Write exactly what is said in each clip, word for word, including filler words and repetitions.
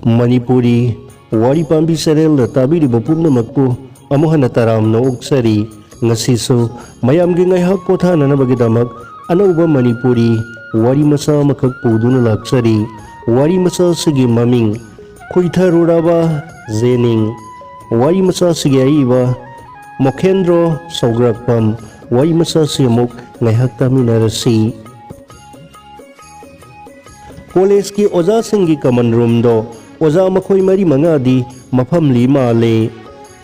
ꯃꯅꯤꯄꯨꯔꯤ ꯋꯥꯔꯤ ꯄꯥꯝꯕꯤ ꯆꯦꯅꯦꯜꯗ ꯇꯥꯕꯤꯔꯤꯕ ꯄꯨꯝꯅꯃꯛꯄꯨ ꯑꯃꯨꯛ ꯍꯟꯅ ꯇꯔꯥꯝꯅ ꯑꯣꯛꯆꯔꯤ꯫ ꯉꯁꯤꯁꯨ ꯃꯌꯥꯝꯒꯤ ꯉꯥꯏꯍꯥꯛ ꯄꯣꯊꯥꯅꯅꯕꯒꯤꯗꯃꯛ ꯑꯅꯧꯕ ꯃꯅꯤꯄꯨꯔꯤ ꯋꯥꯔꯤ ꯃꯆꯥ ꯑꯃꯈꯛ ꯄꯨꯗꯨꯅ ꯂꯥꯛꯆꯔꯤ꯫ ꯋꯥꯔꯤ ꯃꯆꯥ ꯑꯁꯤꯒꯤ ꯃꯃꯤꯡ ꯈꯨꯏꯊꯔꯨꯔꯕ ꯖꯦꯅꯤꯡ꯫ ꯋꯥꯔꯤ ꯃꯆꯥ ꯑꯁꯤꯒꯤ ꯑꯏꯕ ꯃꯣꯈꯦꯟꯗ꯭ꯔꯣ ꯁꯧꯒ꯭ꯔꯥꯛꯄꯝ꯫ ꯋꯥꯔꯤ ꯃꯆꯥ ꯑꯁꯤ ꯑꯃꯨꯛ ꯉꯥꯏꯍꯥꯛ ꯇꯥꯃꯤꯟꯅꯔꯁꯤ꯫ ꯀꯣꯂꯦꯖꯀꯤ ꯑꯣꯖꯥꯁꯤꯡꯒꯤ ꯀꯃꯟ ꯔꯨꯝꯗꯣ ꯑꯣꯖꯥ ꯃꯈꯣꯏ ꯃꯔꯤ ꯃꯉꯥꯗꯤ ꯃꯐꯝꯂꯤ ꯃꯥꯜꯂꯦ꯫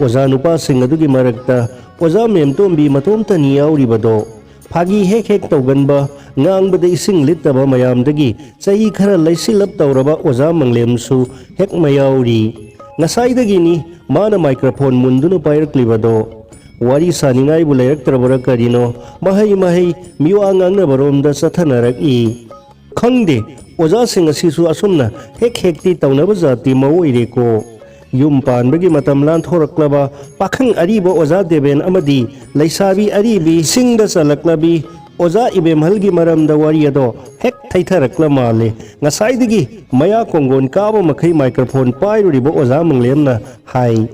ꯑꯣꯖꯥ ꯅꯨꯄꯥꯁꯤꯡ ꯑꯗꯨꯒꯤ ꯃꯔꯛꯇ ꯑꯣꯖꯥ ꯃꯦꯝꯇꯣꯝꯕꯤ ꯃꯇꯣꯝꯇꯅꯤ ꯌꯥꯎꯔꯤꯕꯗꯣ꯫ ꯐꯥꯒꯤ ꯍꯦꯛ ꯍꯦꯛ ꯇꯧꯒꯟꯕ, ꯉꯥꯡꯕꯗ ꯏꯁꯤꯡ ꯂꯤꯠꯇꯕ ꯃꯌꯥꯝꯗꯒꯤ ꯆꯍꯤ ꯈꯔ ꯂꯩꯁꯤꯜꯂꯞ ꯇꯧꯔꯕ ꯑꯣꯖꯥ ꯃꯪꯂꯦꯝꯁꯨ ꯍꯦꯛ ꯃꯌꯥꯎꯔꯤ꯫ ꯉꯁꯥꯏꯗꯒꯤꯅꯤ ꯃꯥꯅ ꯃꯥꯏꯀ꯭ꯔꯣꯐꯣꯟ ꯃꯨꯟꯗꯨꯅ ꯄꯥꯏꯔꯛꯂꯤꯕꯗꯣ꯫ ꯋꯥꯔꯤ ꯁꯥꯅꯤꯡꯉꯥꯏꯕꯨ ꯂꯩꯔꯛꯇ꯭ꯔꯕꯔꯥ ꯀꯔꯤꯅꯣ, ꯃꯍꯩ ꯃꯍꯩ ꯃꯤꯋꯥ ꯉꯥꯡꯅꯕꯔꯣꯝꯗ ꯆꯠꯊꯅꯔꯛꯏ꯫ ꯈꯪꯗꯦ, ꯑꯣꯖꯥꯁꯤꯡ ꯑꯁꯤꯁꯨ ꯑꯁꯨꯝꯅ ꯍꯦꯛ ꯍꯦꯛꯇꯤ ꯇꯧꯅꯕ ꯖꯥꯠꯇꯤ ꯃꯑꯣꯏꯔꯦꯀꯣ꯫ ꯌꯨꯝ ꯄꯥꯟꯕꯒꯤ ꯃꯇꯝ ꯂꯥꯟꯊꯣꯔꯛꯂꯕ ꯄꯥꯈꯪ ꯑꯔꯤꯕ ꯑꯣꯖꯥ ꯗꯦꯕꯦꯟ ꯑꯃꯗꯤ ꯂꯩꯁꯥꯕꯤ ꯑꯔꯤꯕꯤ ꯁꯤꯡꯗ ꯆꯜꯂꯛꯂꯕꯤ ꯑꯣꯖꯥ ꯏꯕꯦꯝꯍꯜꯒꯤ ꯃꯔꯝꯗ ꯋꯥꯔꯤ ꯑꯗꯣ ꯍꯦꯛ ꯊꯩꯊꯔꯛꯂ ꯃꯥꯜꯂꯦ꯫ ꯉꯁꯥꯏꯗꯒꯤ ꯃꯌꯥ ꯀꯣꯡꯒꯣꯟ ꯀꯥꯕ ꯃꯈꯩ ꯃꯥꯏꯀ꯭ꯔꯣꯐꯣꯟ ꯄꯥꯏꯔꯨꯔꯤꯕ ꯑꯣꯖꯥ ꯃꯪꯂꯦꯝꯅ ꯍꯥꯏ꯫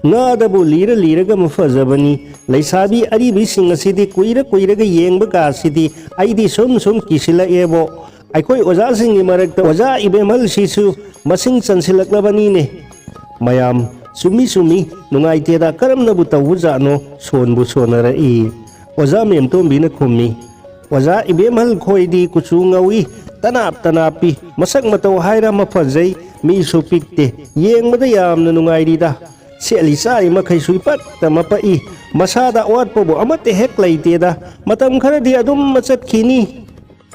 ꯉꯥꯗꯕꯨ ꯂꯤꯔ ꯂꯤꯔꯒ ꯃꯐꯖꯕꯅꯤ꯫ ꯂꯩꯁꯥꯕꯤ ꯑꯔꯤꯕꯤꯁꯤꯡ ꯑꯁꯤꯗꯤ ꯀꯨꯏꯔ ꯀꯨꯏꯔꯒ ꯌꯦꯡꯕ ꯀꯥꯁꯤꯗꯤ ꯑꯩꯗꯤ ꯁꯨꯝ ꯁꯨꯝ ꯀꯤꯁꯤꯜꯂꯛꯑꯦꯕꯣ꯫ ꯑꯩꯈꯣꯏ ꯑꯣꯖꯥꯁꯤꯡꯒꯤ ꯃꯔꯛꯇ ꯑꯣꯖꯥ ꯏꯕꯦꯝꯍꯜꯁꯤꯁꯨ ꯃꯁꯤꯡ ꯆꯟꯁꯤꯜꯂꯛꯂꯕꯅꯤꯅꯦ꯫ ꯃꯌꯥꯝ, ꯆꯨꯝꯃꯤ ꯆꯨꯝꯃꯤ, ꯅꯨꯡꯉꯥꯏꯇꯦꯗ, ꯀꯔꯝꯅꯕꯨ ꯇꯧꯕꯖꯥꯠꯅꯣ? ꯁꯣꯟꯕꯨ ꯁꯣꯟꯅꯔꯛꯏ꯫ ꯑꯣꯖꯥ ꯃꯦꯝꯇꯣꯝꯕꯤꯅ ꯈꯨꯝꯃꯤ, "ꯑꯣꯖꯥ ꯏꯕꯦꯝꯍꯜ ꯈꯣꯏꯗꯤ ꯀꯨꯆꯨ ꯉꯧꯏ, ꯇꯅꯥꯞ ꯇꯅꯥꯞꯄꯤ, ꯃꯁꯛ ꯃꯇꯧ ꯍꯥꯏꯔ ꯑꯃ ꯐꯖꯩ, ꯃꯤꯁꯨ ꯄꯤꯛꯇꯦ, ꯌꯦꯡꯕꯗ ꯌꯥꯝꯅ ꯅꯨꯡꯉꯥꯏꯔꯤꯗ꯫ ꯁꯦꯠꯂꯤ ꯆꯥꯔꯤ ꯃꯈꯩꯁꯨ ꯏꯄꯠꯇ ꯃꯄꯛꯏ, ꯃꯁꯥꯗ ꯑꯋꯥꯠꯄꯕꯨ ꯑꯃꯠꯇ ꯍꯦꯛ ꯂꯩꯇꯦꯗ꯫ ꯃꯇꯝ ꯈꯔꯗꯤ ꯑꯗꯨꯝ ꯃꯆꯠꯈꯤꯅꯤ꯫"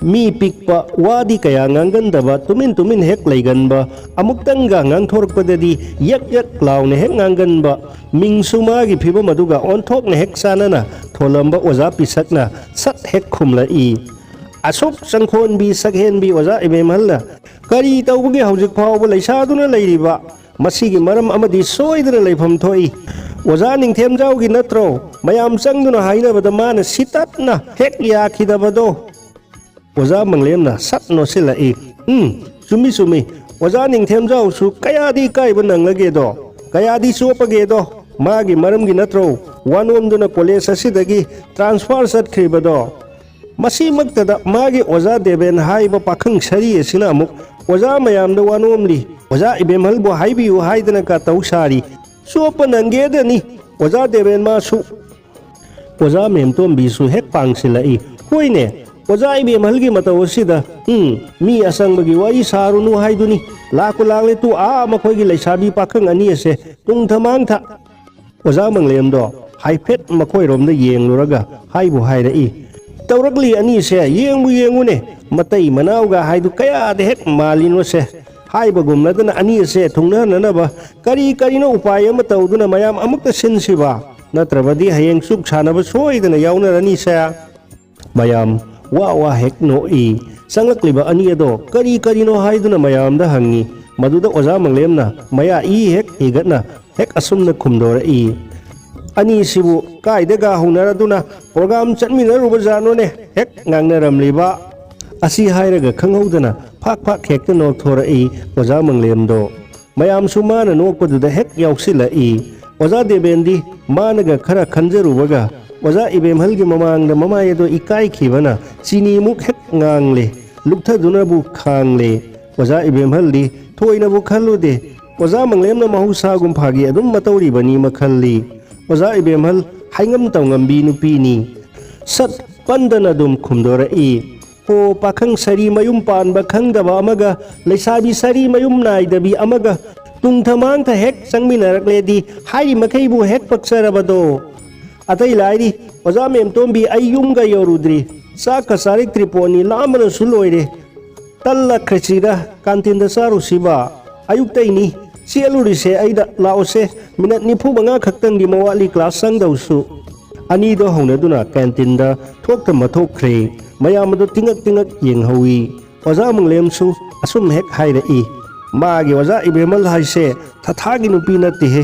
ꯃꯤ ꯄꯤꯛꯄ, ꯋꯥꯗꯤ ꯀꯌꯥ ꯉꯥꯡꯒꯟꯗꯕ, ꯇꯨꯃꯤꯟ ꯇꯨꯃꯤꯟ ꯍꯦꯛ ꯂꯩꯒꯟꯕ, ꯑꯃꯨꯛꯇꯪꯒ ꯉꯥꯡꯊꯣꯔꯛꯄꯗꯗꯤ ꯌꯛ ꯌꯛ ꯂꯥꯎꯅ ꯍꯦꯛ ꯉꯥꯡꯒꯟꯕ, ꯃꯤꯡꯁꯨ ꯃꯥꯒꯤ ꯐꯤꯕꯝ ꯑꯗꯨꯒ ꯑꯣꯟꯊꯣꯛꯅ ꯍꯦꯛ ꯆꯥꯟꯅꯅ ꯊꯣꯜꯂꯝꯕ ꯑꯣꯖꯥ ꯄꯤꯁꯛꯅ ꯁꯠ ꯍꯦꯛ ꯈꯨꯝꯂꯛꯏ, "ꯑꯁꯨꯛ ꯆꯪꯈꯣꯟꯕꯤ ꯁꯛꯍꯦꯟꯕꯤ ꯑꯣꯖꯥ ꯏꯕꯦꯝꯍꯜꯅ ꯀꯔꯤ ꯇꯧꯕꯒꯤ ꯍꯧꯖꯤꯛ ꯐꯥꯎꯕ ꯂꯩꯁꯥꯗꯨꯅ ꯂꯩꯔꯤꯕ? ꯃꯁꯤꯒꯤ ꯃꯔꯝ ꯑꯃꯗꯤ ꯁꯣꯏꯗꯅ ꯂꯩꯐꯝ ꯊꯣꯛꯏ꯫ ꯑꯣꯖꯥ ꯅꯤꯡꯊꯦꯝꯖꯥꯎꯒꯤ ꯅꯠꯇ꯭ꯔꯣ? ꯃꯌꯥꯝ ꯆꯪꯗꯨꯅ ꯍꯥꯏꯅꯕꯗ ꯃꯥꯅ ꯁꯤꯇꯠꯅ ꯍꯦꯛ ꯌꯥꯈꯤꯗꯕꯗꯣ?" ꯑꯣꯖꯥ ꯃꯪꯂꯦꯝꯅ ꯁꯠ ꯅꯣꯠꯁꯤꯜꯂꯛꯏ꯫ "ꯎꯝ, ꯆꯨꯝꯃꯤ ꯆꯨꯝꯃꯤ꯫ ꯑꯣꯖꯥ ꯅꯤꯡꯊꯦꯝꯖꯥꯎꯁꯨ ꯀꯌꯥꯗꯤ ꯏꯀꯥꯏꯕ ꯅꯪꯂꯒꯦꯗꯣ, ꯀꯌꯥꯗꯤ ꯆꯣꯞꯄꯒꯦꯗꯣ꯫ ꯃꯥꯒꯤ ꯃꯔꯝꯒꯤ ꯅꯠꯇ꯭ꯔꯣ ꯋꯥꯅꯣꯝꯗꯨꯅ ꯀꯣꯂꯦꯖ ꯑꯁꯤꯗꯒꯤ ꯇ꯭ꯔꯥꯟꯁꯐꯔ ꯆꯠꯈ꯭ꯔꯤꯕꯗꯣ? ꯃꯁꯤꯃꯛꯇꯗ ꯃꯥꯒꯤ ꯑꯣꯖꯥ ꯗꯦꯕꯦꯟ ꯍꯥꯏꯕ ꯄꯥꯈꯪ ꯁꯔꯤ ꯑꯁꯤꯅ ꯑꯃꯨꯛ ꯑꯣꯖꯥ ꯃꯌꯥꯝꯗ ꯋꯥꯅꯣꯝꯂꯤ꯫ ꯑꯣꯖꯥ ꯏꯕꯦꯝꯍꯜꯕꯨ ꯍꯥꯏꯕꯤꯌꯨ ꯍꯥꯏꯗꯅ ꯀꯥꯇꯧ ꯁꯥꯔꯤ꯫ ꯆꯣꯞꯄ ꯅꯪꯒꯦꯗꯅꯤ ꯑꯣꯖꯥ ꯗꯦꯕꯦꯟ ꯃꯥꯁꯨ꯫ ꯑꯣꯖꯥ ꯃꯦꯝꯇꯣꯝꯕꯤꯁꯨ ꯍꯦꯛ ꯄꯥꯡꯁꯤꯜꯂꯛꯏ꯫ ꯍꯣꯏꯅꯦ, ꯑꯣꯖꯥ ꯏꯕꯦꯝꯍꯜꯒꯤ ꯃꯇꯧ ꯑꯁꯤꯗ, ꯎꯝ, ꯃꯤ ꯑꯁꯪꯕꯒꯤ ꯋꯥꯔꯤ ꯁꯥꯔꯨꯅꯨ ꯍꯥꯏꯗꯨꯅꯤ꯫ ꯂꯥꯛꯄꯨ ꯂꯥꯛꯂꯦ ꯇꯨ, ꯑꯥ ꯃꯈꯣꯏꯒꯤ ꯂꯩꯁꯥꯕꯤ ꯄꯥꯈꯪ ꯑꯅꯤ ꯑꯁꯦ ꯇꯨꯡꯊ ꯃꯥꯡꯊ꯫ ꯑꯣꯖꯥ ꯃꯪꯂꯦꯝꯗꯣ ꯍꯥꯏꯐꯦꯠ ꯃꯈꯣꯏꯔꯣꯝꯗ ꯌꯦꯡꯂꯨꯔꯒ ꯍꯥꯏꯕꯨ ꯍꯥꯏꯔꯛꯏ, "ꯇꯧꯔꯛꯂꯤ ꯑꯅꯤꯁꯦ, ꯌꯦꯡꯕꯨ ꯌꯦꯡꯉꯨꯅꯦ, ꯃꯇꯩ ꯃꯅꯥꯎꯒ ꯍꯥꯏꯗꯨ ꯀꯌꯥꯗ ꯍꯦꯛ ꯃꯥꯜꯂꯤꯅꯣꯁꯦ꯫ ꯍꯥꯏꯕꯒꯨꯝꯅꯗꯅ ꯑꯅꯤ ꯑꯁꯦ ꯊꯨꯡꯅꯅꯅꯕ ꯀꯔꯤ ꯀꯔꯤꯅꯣ ꯎꯄꯥꯏ ꯑꯃ ꯇꯧꯗꯨꯅ ꯃꯌꯥꯝ ꯑꯃꯨꯛꯇ ꯁꯤꯟꯁꯤꯕ, ꯅꯠꯇ꯭ꯔꯕꯗꯤ ꯍꯌꯦꯡ ꯆꯨꯛ ꯁꯥꯟꯅꯕ ꯁꯣꯏꯗꯅ ꯌꯥꯎꯅꯔꯅꯤꯁꯦ"꯫ ꯃꯌꯥꯝ ꯋꯥ ꯋꯥ ꯍꯦꯛ ꯅꯣꯛꯏ꯫ ꯆꯪꯂꯛꯂꯤꯕ ꯑꯅꯤ ꯑꯗꯣ ꯀꯔꯤ ꯀꯔꯤꯅꯣ ꯍꯥꯏꯗꯨꯅ ꯃꯌꯥꯝꯗ ꯍꯪꯉꯤ꯫ ꯃꯗꯨꯗ ꯑꯣꯖꯥ ꯃꯪꯂꯦꯝꯅ ꯃꯌꯥ ꯏ ꯍꯦꯛ ꯍꯤꯒꯠꯅ ꯍꯦꯛ ꯑꯁꯨꯝꯅ ꯈꯨꯝꯗꯣꯔꯛꯏ, "ꯑꯅꯤꯁꯤꯕꯨ ꯀꯥꯏꯗꯒ ꯍꯧꯅꯔꯗꯨꯅ ꯄ꯭ꯔꯣꯒꯥꯝ ꯆꯠꯃꯤꯟꯅꯔꯨꯕꯖꯥꯠꯅꯣꯅꯦ? ꯍꯦꯛ ꯉꯥꯡꯅꯔꯝꯂꯤꯕ"꯫ ꯑꯁꯤ ꯍꯥꯏꯔꯒ ꯈꯪꯍꯧꯗꯅ ꯐꯥꯛ ꯐꯥꯛ ꯍꯦꯛꯇ ꯅꯣꯛꯊꯣꯔꯛꯏ ꯑꯣꯖꯥ ꯃꯪꯂꯦꯝꯗꯣ꯫ ꯃꯌꯥꯝꯁꯨ ꯃꯥꯅ ꯅꯣꯛꯄꯗꯨꯗ ꯍꯦꯛ ꯌꯥꯎꯁꯤꯜꯂꯛꯏ꯫ ꯑꯣꯖꯥ ꯗꯦꯕꯦꯟꯗꯤ ꯃꯥꯅꯒ ꯈꯔ ꯈꯟꯖꯔꯨꯕꯒ ꯑꯣꯖꯥ ꯏꯕꯦꯝꯍꯜꯒꯤ ꯃꯃꯥꯡꯗ ꯃꯃꯥꯏ ꯑꯗꯣ ꯏꯀꯥꯏꯈꯤꯕꯅ ꯆꯤꯅꯤꯃꯨꯛ ꯍꯦꯛ ꯉꯥꯡꯂꯦ, ꯂꯨꯞꯊꯗꯨꯅꯕꯨ ꯈꯥꯡꯂꯦ꯫ ꯑꯣꯖꯥ ꯏꯕꯦꯝꯍꯜꯗꯤ ꯊꯣꯏꯅꯕꯨ ꯈꯜꯂꯨꯗꯦ꯫ ꯑꯣꯖꯥ ꯃꯪꯂꯦꯝꯅ ꯃꯍꯧꯁꯥꯒꯨꯝ ꯐꯥꯒꯤ ꯑꯗꯨꯝ ꯃꯇꯧꯔꯤꯕꯅꯤ ꯃꯈꯜꯂꯤ꯫ ꯑꯣꯖꯥ ꯏꯕꯦꯝꯍꯜ ꯍꯥꯏꯉꯝ ꯇꯧꯉꯝꯕꯤ ꯅꯨꯄꯤꯅꯤ꯫ ꯁꯠ ꯄꯟꯗꯅ ꯑꯗꯨꯝ ꯈꯨꯝꯗꯣꯔꯛꯏ, "ꯍꯣ, ꯄꯥꯈꯪ ꯁꯥꯔꯤ ꯃꯌꯨꯝ ꯄꯥꯟꯕ ꯈꯪꯗꯕ ꯑꯃꯒ ꯂꯩꯁꯥꯕꯤ ꯁꯥꯔꯤ ꯃꯌꯨꯝ ꯅꯥꯏꯗꯕꯤ ꯑꯃꯒ ꯇꯨꯡꯊ ꯃꯥꯡꯊ ꯍꯦꯛ ꯆꯪꯃꯤꯟꯅꯔꯛꯂꯦꯗꯤ ꯍꯥꯏꯔꯤ ꯃꯈꯩꯕꯨ ꯍꯦꯛ ꯄꯛꯆꯔꯕꯗꯣ꯫ ꯑꯇꯩ ꯂꯥꯏꯔꯤ, ꯑꯣꯖꯥ ꯃꯦꯝꯇꯣꯝꯕꯤ, ꯑꯩ ꯌꯨꯝꯒ ꯌꯧꯔꯨꯗ꯭ꯔꯤ, ꯆꯥꯛꯀ ꯆꯥꯔꯛꯇ꯭ꯔꯤ ꯄꯣꯠꯅꯤ, ꯂꯥꯝꯕꯅꯁꯨ ꯂꯣꯏꯔꯦ꯫ ꯇꯜꯂ ꯈ꯭ꯔꯦꯆꯤꯗ ꯀꯥꯟꯇꯤꯟꯗ ꯆꯥꯔꯨꯁꯤꯕ꯫ ꯑꯌꯨꯛꯇꯩꯅꯤ ꯆꯦꯜꯂꯨꯔꯤꯁꯦ ꯑꯩꯗ, ꯂꯥꯛꯑꯣꯁꯦ, ꯃꯤꯅꯠ ꯅꯤꯐꯨ ꯃꯉꯥ ꯈꯛꯇꯪꯗꯤ ꯃꯋꯥꯠꯂꯤ ꯀ꯭ꯂꯥꯁ ꯆꯪꯗꯧꯁꯨ"꯫ ꯑꯅꯤꯗꯣ ꯍꯧꯅꯗꯨꯅ ꯀꯦꯟꯇꯤꯟꯗ ꯊꯣꯛꯇ ꯃꯊꯣꯛꯈ꯭ꯔꯦ꯫ ꯃꯌꯥꯝ ꯑꯗꯨ ꯇꯤꯉꯛ ꯇꯤꯉꯛ ꯌꯦꯡꯍꯧꯏ꯫ ꯑꯣꯖꯥ ꯃꯪꯂꯦꯝꯁꯨ ꯑꯁꯨꯝ ꯍꯦꯛ ꯍꯥꯏꯔꯛꯏ, "ꯃꯥꯒꯤ ꯑꯣꯖꯥ ꯏꯕꯦꯝꯃꯜ ꯍꯥꯏꯁꯦ ꯊꯊꯥꯒꯤ ꯅꯨꯄꯤ ꯅꯠꯇꯦꯍꯦ꯫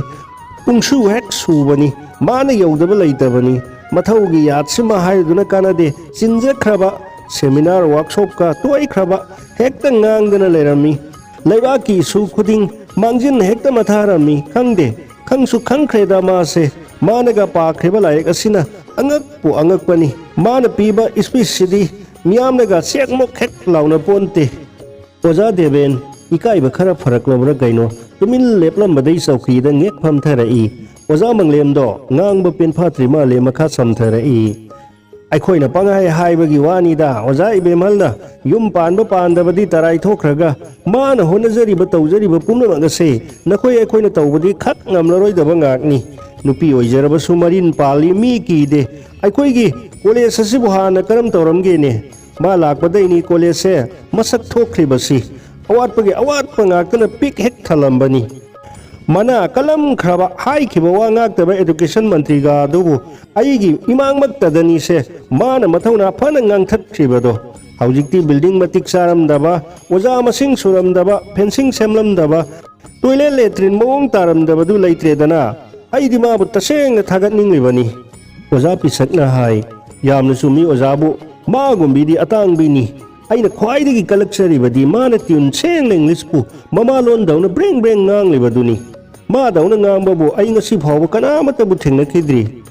ꯄꯨꯡꯁꯨ ꯍꯦꯛ ꯁꯨꯕꯅꯤ꯫ ꯃꯥꯅ ꯌꯧꯗꯕ ꯂꯩꯇꯕꯅꯤ꯫ ꯃꯊꯧꯒꯤ ꯌꯥꯠꯁꯤꯃ ꯍꯥꯏꯔꯨꯗꯨꯅ ꯀꯥꯟꯅꯗꯦ꯫ ꯆꯤꯟꯖꯈ꯭ꯔꯕ ꯁꯦꯃꯤꯅꯥꯔ ꯋꯥꯔꯛꯁꯣꯞꯀ ꯇꯣꯏꯈ꯭ꯔꯕ ꯍꯦꯛꯇ ꯉꯥꯡꯗꯅ ꯂꯩꯔꯝꯃꯤ"꯫ ꯂꯩꯕꯥꯛꯀꯤ ꯏꯁꯨ ꯈꯨꯗꯤꯡ ꯃꯥꯡꯖꯤꯟ ꯍꯦꯛꯇ ꯃꯊꯥꯔꯝꯃꯤ꯫ ꯈꯪꯗꯦ, ꯈꯪꯁꯨ ꯈꯪꯈ꯭ꯔꯦꯗ ꯃꯥꯁꯦ꯫ ꯃꯥꯅꯒ ꯄꯥꯈ꯭ꯔꯤꯕ ꯂꯥꯏꯔꯤꯛ ꯑꯁꯤꯅ ꯑꯉꯛꯄꯨ ꯑꯉꯛꯄꯅꯤ꯫ ꯃꯥꯅ ꯄꯤꯕ ꯏꯁꯄꯤꯁꯁꯤꯗꯤ ꯃꯤꯌꯥꯝꯅꯒ ꯆꯦꯛꯃꯨꯛ ꯍꯦꯛ ꯂꯥꯎꯅ ꯄꯣꯟꯇꯦ꯫ ꯑꯣꯖꯥ ꯗꯦꯕꯦꯟ ꯏꯀꯥꯏꯕ ꯈꯔ ꯐꯔꯛꯂꯕ꯭ꯔꯥ ꯀꯩꯅꯣ, ꯇꯨꯃꯤꯟ ꯂꯦꯞꯂꯝꯕꯗꯩ ꯆꯧꯀꯤꯗ ꯉꯦꯛ ꯐꯝꯊꯔꯛꯏ꯫ ꯑꯣꯖꯥ ꯃꯪꯂꯦꯝꯗꯣ ꯉꯥꯡꯕ ꯄꯦꯟꯐꯥꯠꯇ꯭ꯔꯤ ꯃꯥꯜꯂꯦ, ꯃꯈꯥ ꯁꯝꯊꯔꯛꯏ꯫ ꯑꯩꯈꯣꯏꯅ ꯄꯪꯍꯥꯏ ꯍꯥꯏꯕꯒꯤ ꯋꯥꯅꯤꯗ, ꯑꯣꯖꯥ ꯏꯕꯦꯝꯍꯜꯅ ꯌꯨꯝ ꯄꯥꯟꯕ ꯄꯥꯟꯗꯕꯗꯤ ꯇꯔꯥꯏ ꯊꯣꯛꯈ꯭ꯔꯒ, ꯃꯥꯅ ꯍꯣꯠꯅꯖꯔꯤꯕ ꯇꯧꯖꯔꯤꯕ ꯄꯨꯝꯅꯃꯛ ꯑꯁꯦ ꯅꯈꯣꯏ ꯑꯩꯈꯣꯏꯅ ꯇꯧꯕꯗꯤ ꯈꯛ ꯉꯝꯂꯔꯣꯏꯗꯕ ꯉꯥꯛꯅꯤ꯫ ꯅꯨꯄꯤ ꯑꯣꯏꯖꯔꯕꯁꯨ ꯃꯔꯤꯟ ꯄꯥꯜꯂꯤ, ꯃꯤ ꯀꯤꯗꯦ꯫ ꯑꯩꯈꯣꯏꯒꯤ ꯀꯣꯂꯦꯖ ꯑꯁꯤꯕꯨ ꯍꯥꯟꯅ ꯀꯔꯝ ꯇꯧꯔꯝꯒꯦꯅꯦ? ꯃꯥ ꯂꯥꯛꯄꯗꯩꯅꯤ ꯀꯣꯂꯦꯖꯁꯦ ꯃꯁꯛ ꯊꯣꯛꯈ꯭ꯔꯤꯕꯁꯤ꯫ ꯑꯋꯥꯠꯄꯒꯤ ꯑꯋꯥꯠꯄ ꯉꯥꯛꯇꯅ ꯄꯤꯛ ꯍꯦꯛ ꯊꯜꯂꯝꯕꯅꯤ꯫ ꯃꯅꯥ ꯀꯜꯂꯝꯈ꯭ꯔꯕ ꯍꯥꯏꯈꯤꯕ ꯋꯥ ꯉꯥꯛꯇꯕ ꯑꯦꯗꯨꯀꯦꯁꯟ ꯃꯟꯇ꯭ꯔꯤꯒ ꯑꯗꯨꯕꯨ ꯑꯩꯒꯤ ꯏꯃꯥꯡꯃꯛꯇꯗꯅꯤꯁꯦ ꯃꯥꯅ ꯃꯊꯧꯅꯥ ꯐꯅ ꯉꯥꯡꯊꯠꯈ꯭ꯔꯤꯕꯗꯣ꯫ ꯍꯧꯖꯤꯛꯇꯤ ꯕꯤꯜꯗꯤꯡ ꯃꯇꯤꯛ ꯆꯥꯔꯝꯗꯕ, ꯑꯣꯖꯥ ꯃꯁꯤꯡ ꯁꯨꯔꯝꯗꯕ, ꯐꯦꯟꯁꯤꯡ ꯁꯦꯝꯂꯝꯗꯕ, ꯇꯣꯏꯂꯦꯠ ꯂꯦꯇ꯭ꯔꯤꯟ ꯃꯑꯣꯡ ꯇꯥꯔꯝꯗꯕꯗꯨ ꯂꯩꯇ꯭ꯔꯦꯗꯅ꯫ ꯑꯩꯗꯤ ꯃꯥꯕꯨ ꯇꯁꯦꯡꯅ ꯊꯥꯒꯠꯅꯤꯡꯂꯤꯕꯅꯤ꯫ ꯑꯣꯖꯥ ꯄꯤꯁꯛꯅ ꯍꯥꯏ, "ꯌꯥꯝꯅ ꯆꯨꯝꯃꯤ ꯑꯣꯖꯥꯕꯨ, ꯃꯥꯒꯨꯝꯕꯤꯗꯤ ꯑꯇꯥꯡꯕꯤꯅꯤ꯫ ꯑꯩꯅ ꯈ꯭ꯋꯥꯏꯗꯒꯤ ꯀꯜꯂꯛꯆꯔꯤꯕꯗꯤ ꯃꯥꯅ ꯇ꯭ꯌꯨꯟ ꯁꯦꯡꯅ ꯏꯪꯂꯤꯁꯄꯨ ꯃꯃꯥꯂꯣꯟꯗꯧꯅ ꯕ꯭ꯔꯦꯡ ꯕ꯭ꯔꯦꯡ ꯉꯥꯡꯂꯤꯕꯗꯨꯅꯤ꯫ ꯃꯥꯗꯧꯅ ꯉꯥꯡꯕꯕꯨ ꯑꯩ ꯉꯁꯤ ꯐꯥꯎꯕ ꯀꯅꯥꯃꯠꯇꯕꯨ ꯊꯦꯡꯅꯈꯤꯗ꯭ꯔꯤ"꯫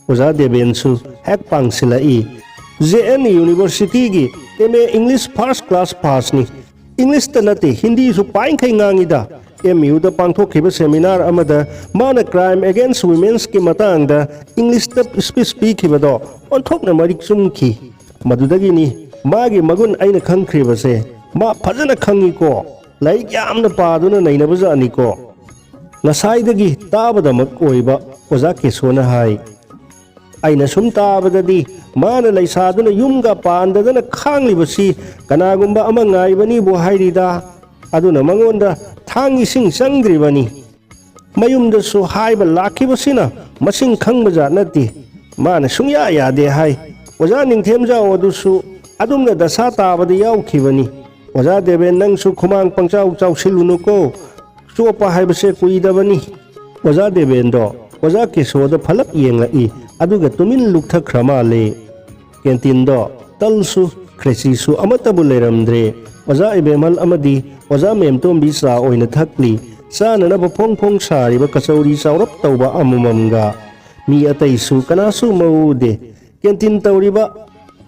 ꯑꯣꯖꯥ ꯗꯦꯕꯦꯟꯁꯨ ꯍꯦꯛ ꯄꯥꯡꯁꯤꯜꯂꯛꯏ꯫ ꯖꯦ ꯑꯦꯟ ꯌꯨꯅꯤꯚꯔꯁꯤꯇꯤꯒꯤ M A English first class ꯄꯥꯁꯅꯤ꯫ ꯏꯪꯂꯤꯁꯇ ꯅꯠꯇꯦ, ꯍꯤꯟꯗꯤꯁꯨ ꯄꯥꯏꯈꯩ ꯉꯥꯡꯉꯤꯗ꯫ ꯑꯦꯝ ꯌꯨꯗ ꯄꯥꯡꯊꯣꯛꯈꯤꯕ ꯁꯦꯃꯤꯅꯥꯔ ꯑꯃꯗ ꯃꯥꯅ crime against women's ꯀꯤ ꯃꯇꯥꯡꯗ ꯏꯪꯂꯤꯁꯇ ꯁ꯭ꯄꯤꯆ ꯄꯤꯈꯤꯕꯗꯣ ꯑꯣꯟꯊꯣꯛꯅ ꯃꯔꯤꯛ ꯆꯨꯝꯈꯤ꯫ ꯃꯗꯨꯗꯒꯤꯅꯤ ꯃꯥꯒꯤ ꯃꯒꯨꯟ ꯑꯩꯅ ꯈꯪꯈ꯭ꯔꯤꯕꯁꯦ꯫ ꯃꯥ ꯐꯖꯅ ꯈꯪꯉꯤꯀꯣ, ꯂꯥꯏꯔꯤꯛ ꯌꯥꯝꯅ ꯄꯥꯗꯨꯅ ꯅꯩꯅꯕꯖꯥꯠꯅꯤꯀꯣ꯫ ꯉꯁꯥꯏꯗꯒꯤ ꯇꯥꯕꯗꯃꯛ ꯑꯣꯏꯕ ꯑꯣꯖꯥ ꯀꯦꯁꯣꯅ ꯍꯥꯏ꯫ ꯑꯩꯅ ꯁꯨꯝ ꯇꯥꯕꯗꯗꯤ ꯃꯥꯅ ꯂꯩꯁꯥꯗꯨꯅ ꯌꯨꯝꯒ ꯄꯥꯟꯗꯗꯅ ꯈꯥꯡꯂꯤꯕꯁꯤ ꯀꯅꯥꯒꯨꯝꯕ ꯑꯃ ꯉꯥꯏꯕꯅꯤꯕꯨ ꯍꯥꯏꯔꯤꯗ꯫ ꯑꯗꯨꯅ ꯃꯉꯣꯟꯗ ꯊꯥꯡ ꯏꯁꯤꯡ ꯆꯪꯗ꯭ꯔꯤꯕꯅꯤ꯫ ꯃꯌꯨꯝꯗꯁꯨ ꯍꯥꯏꯕ ꯂꯥꯛꯈꯤꯕꯁꯤꯅ ꯃꯁꯤꯡ ꯈꯪꯕꯖꯥꯠ ꯅꯠꯇꯦ꯫ ꯃꯥꯅ ꯁꯨꯡꯌꯥ ꯌꯥꯗꯦ ꯍꯥꯏ꯫ ꯑꯣꯖꯥ ꯅꯤꯡꯊꯦꯝꯖꯥꯎ ꯑꯗꯨꯁꯨ ꯑꯗꯨꯝꯅ ꯗꯁꯥ ꯇꯥꯕꯗ ꯌꯥꯎꯈꯤꯕꯅꯤ꯫ ꯑꯣꯖꯥ ꯗꯦꯕꯦꯟ, ꯅꯪꯁꯨ ꯈꯨꯃꯥꯡ ꯄꯪꯆꯥꯎ ꯆꯥꯎꯁꯤꯜꯂꯨꯅꯨꯀꯣ꯫ ꯆꯣꯞꯄ ꯍꯥꯏꯕꯁꯦ ꯀꯨꯏꯗꯕꯅꯤ꯫ ꯑꯣꯖꯥ ꯗꯦꯕꯦꯟꯗꯣ ꯑꯣꯖꯥ ꯀꯦꯁꯣꯗ ꯐꯂꯞ ꯌꯦꯡꯂꯛꯏ, ꯑꯗꯨꯒ ꯇꯨꯃꯤꯟ ꯂꯨꯞꯊꯈ꯭ꯔ ꯃꯥꯜꯂꯦ꯫ ꯀꯦꯟꯇꯤꯟꯗꯣ ꯇꯜꯁꯨ ꯈ꯭ꯔꯦꯆꯤꯁꯨ ꯑꯃꯠꯇꯕꯨ ꯂꯩꯔꯝꯗ꯭ꯔꯦ꯫ ꯑꯣꯖꯥ ꯏꯕꯦꯝꯍꯜ ꯑꯃꯗꯤ ꯑꯣꯖꯥ ꯃꯦꯝꯇꯣꯝꯕꯤ ꯆꯥ ꯑꯣꯏꯅ ꯊꯛꯂꯤ꯫ ꯆꯥꯅꯅꯕ ꯐꯣꯡ ꯐꯣꯡ ꯁꯥꯔꯤꯕ ꯀꯆꯧꯔꯤ ꯆꯥꯎꯔꯞ ꯇꯧꯕ ꯑꯃꯃꯝꯒ꯫ ꯃꯤ ꯑꯇꯩꯁꯨ ꯀꯅꯥꯁꯨ ꯃꯎꯗꯦ꯫ ꯀꯦꯟꯇꯤꯟ ꯇꯧꯔꯤꯕ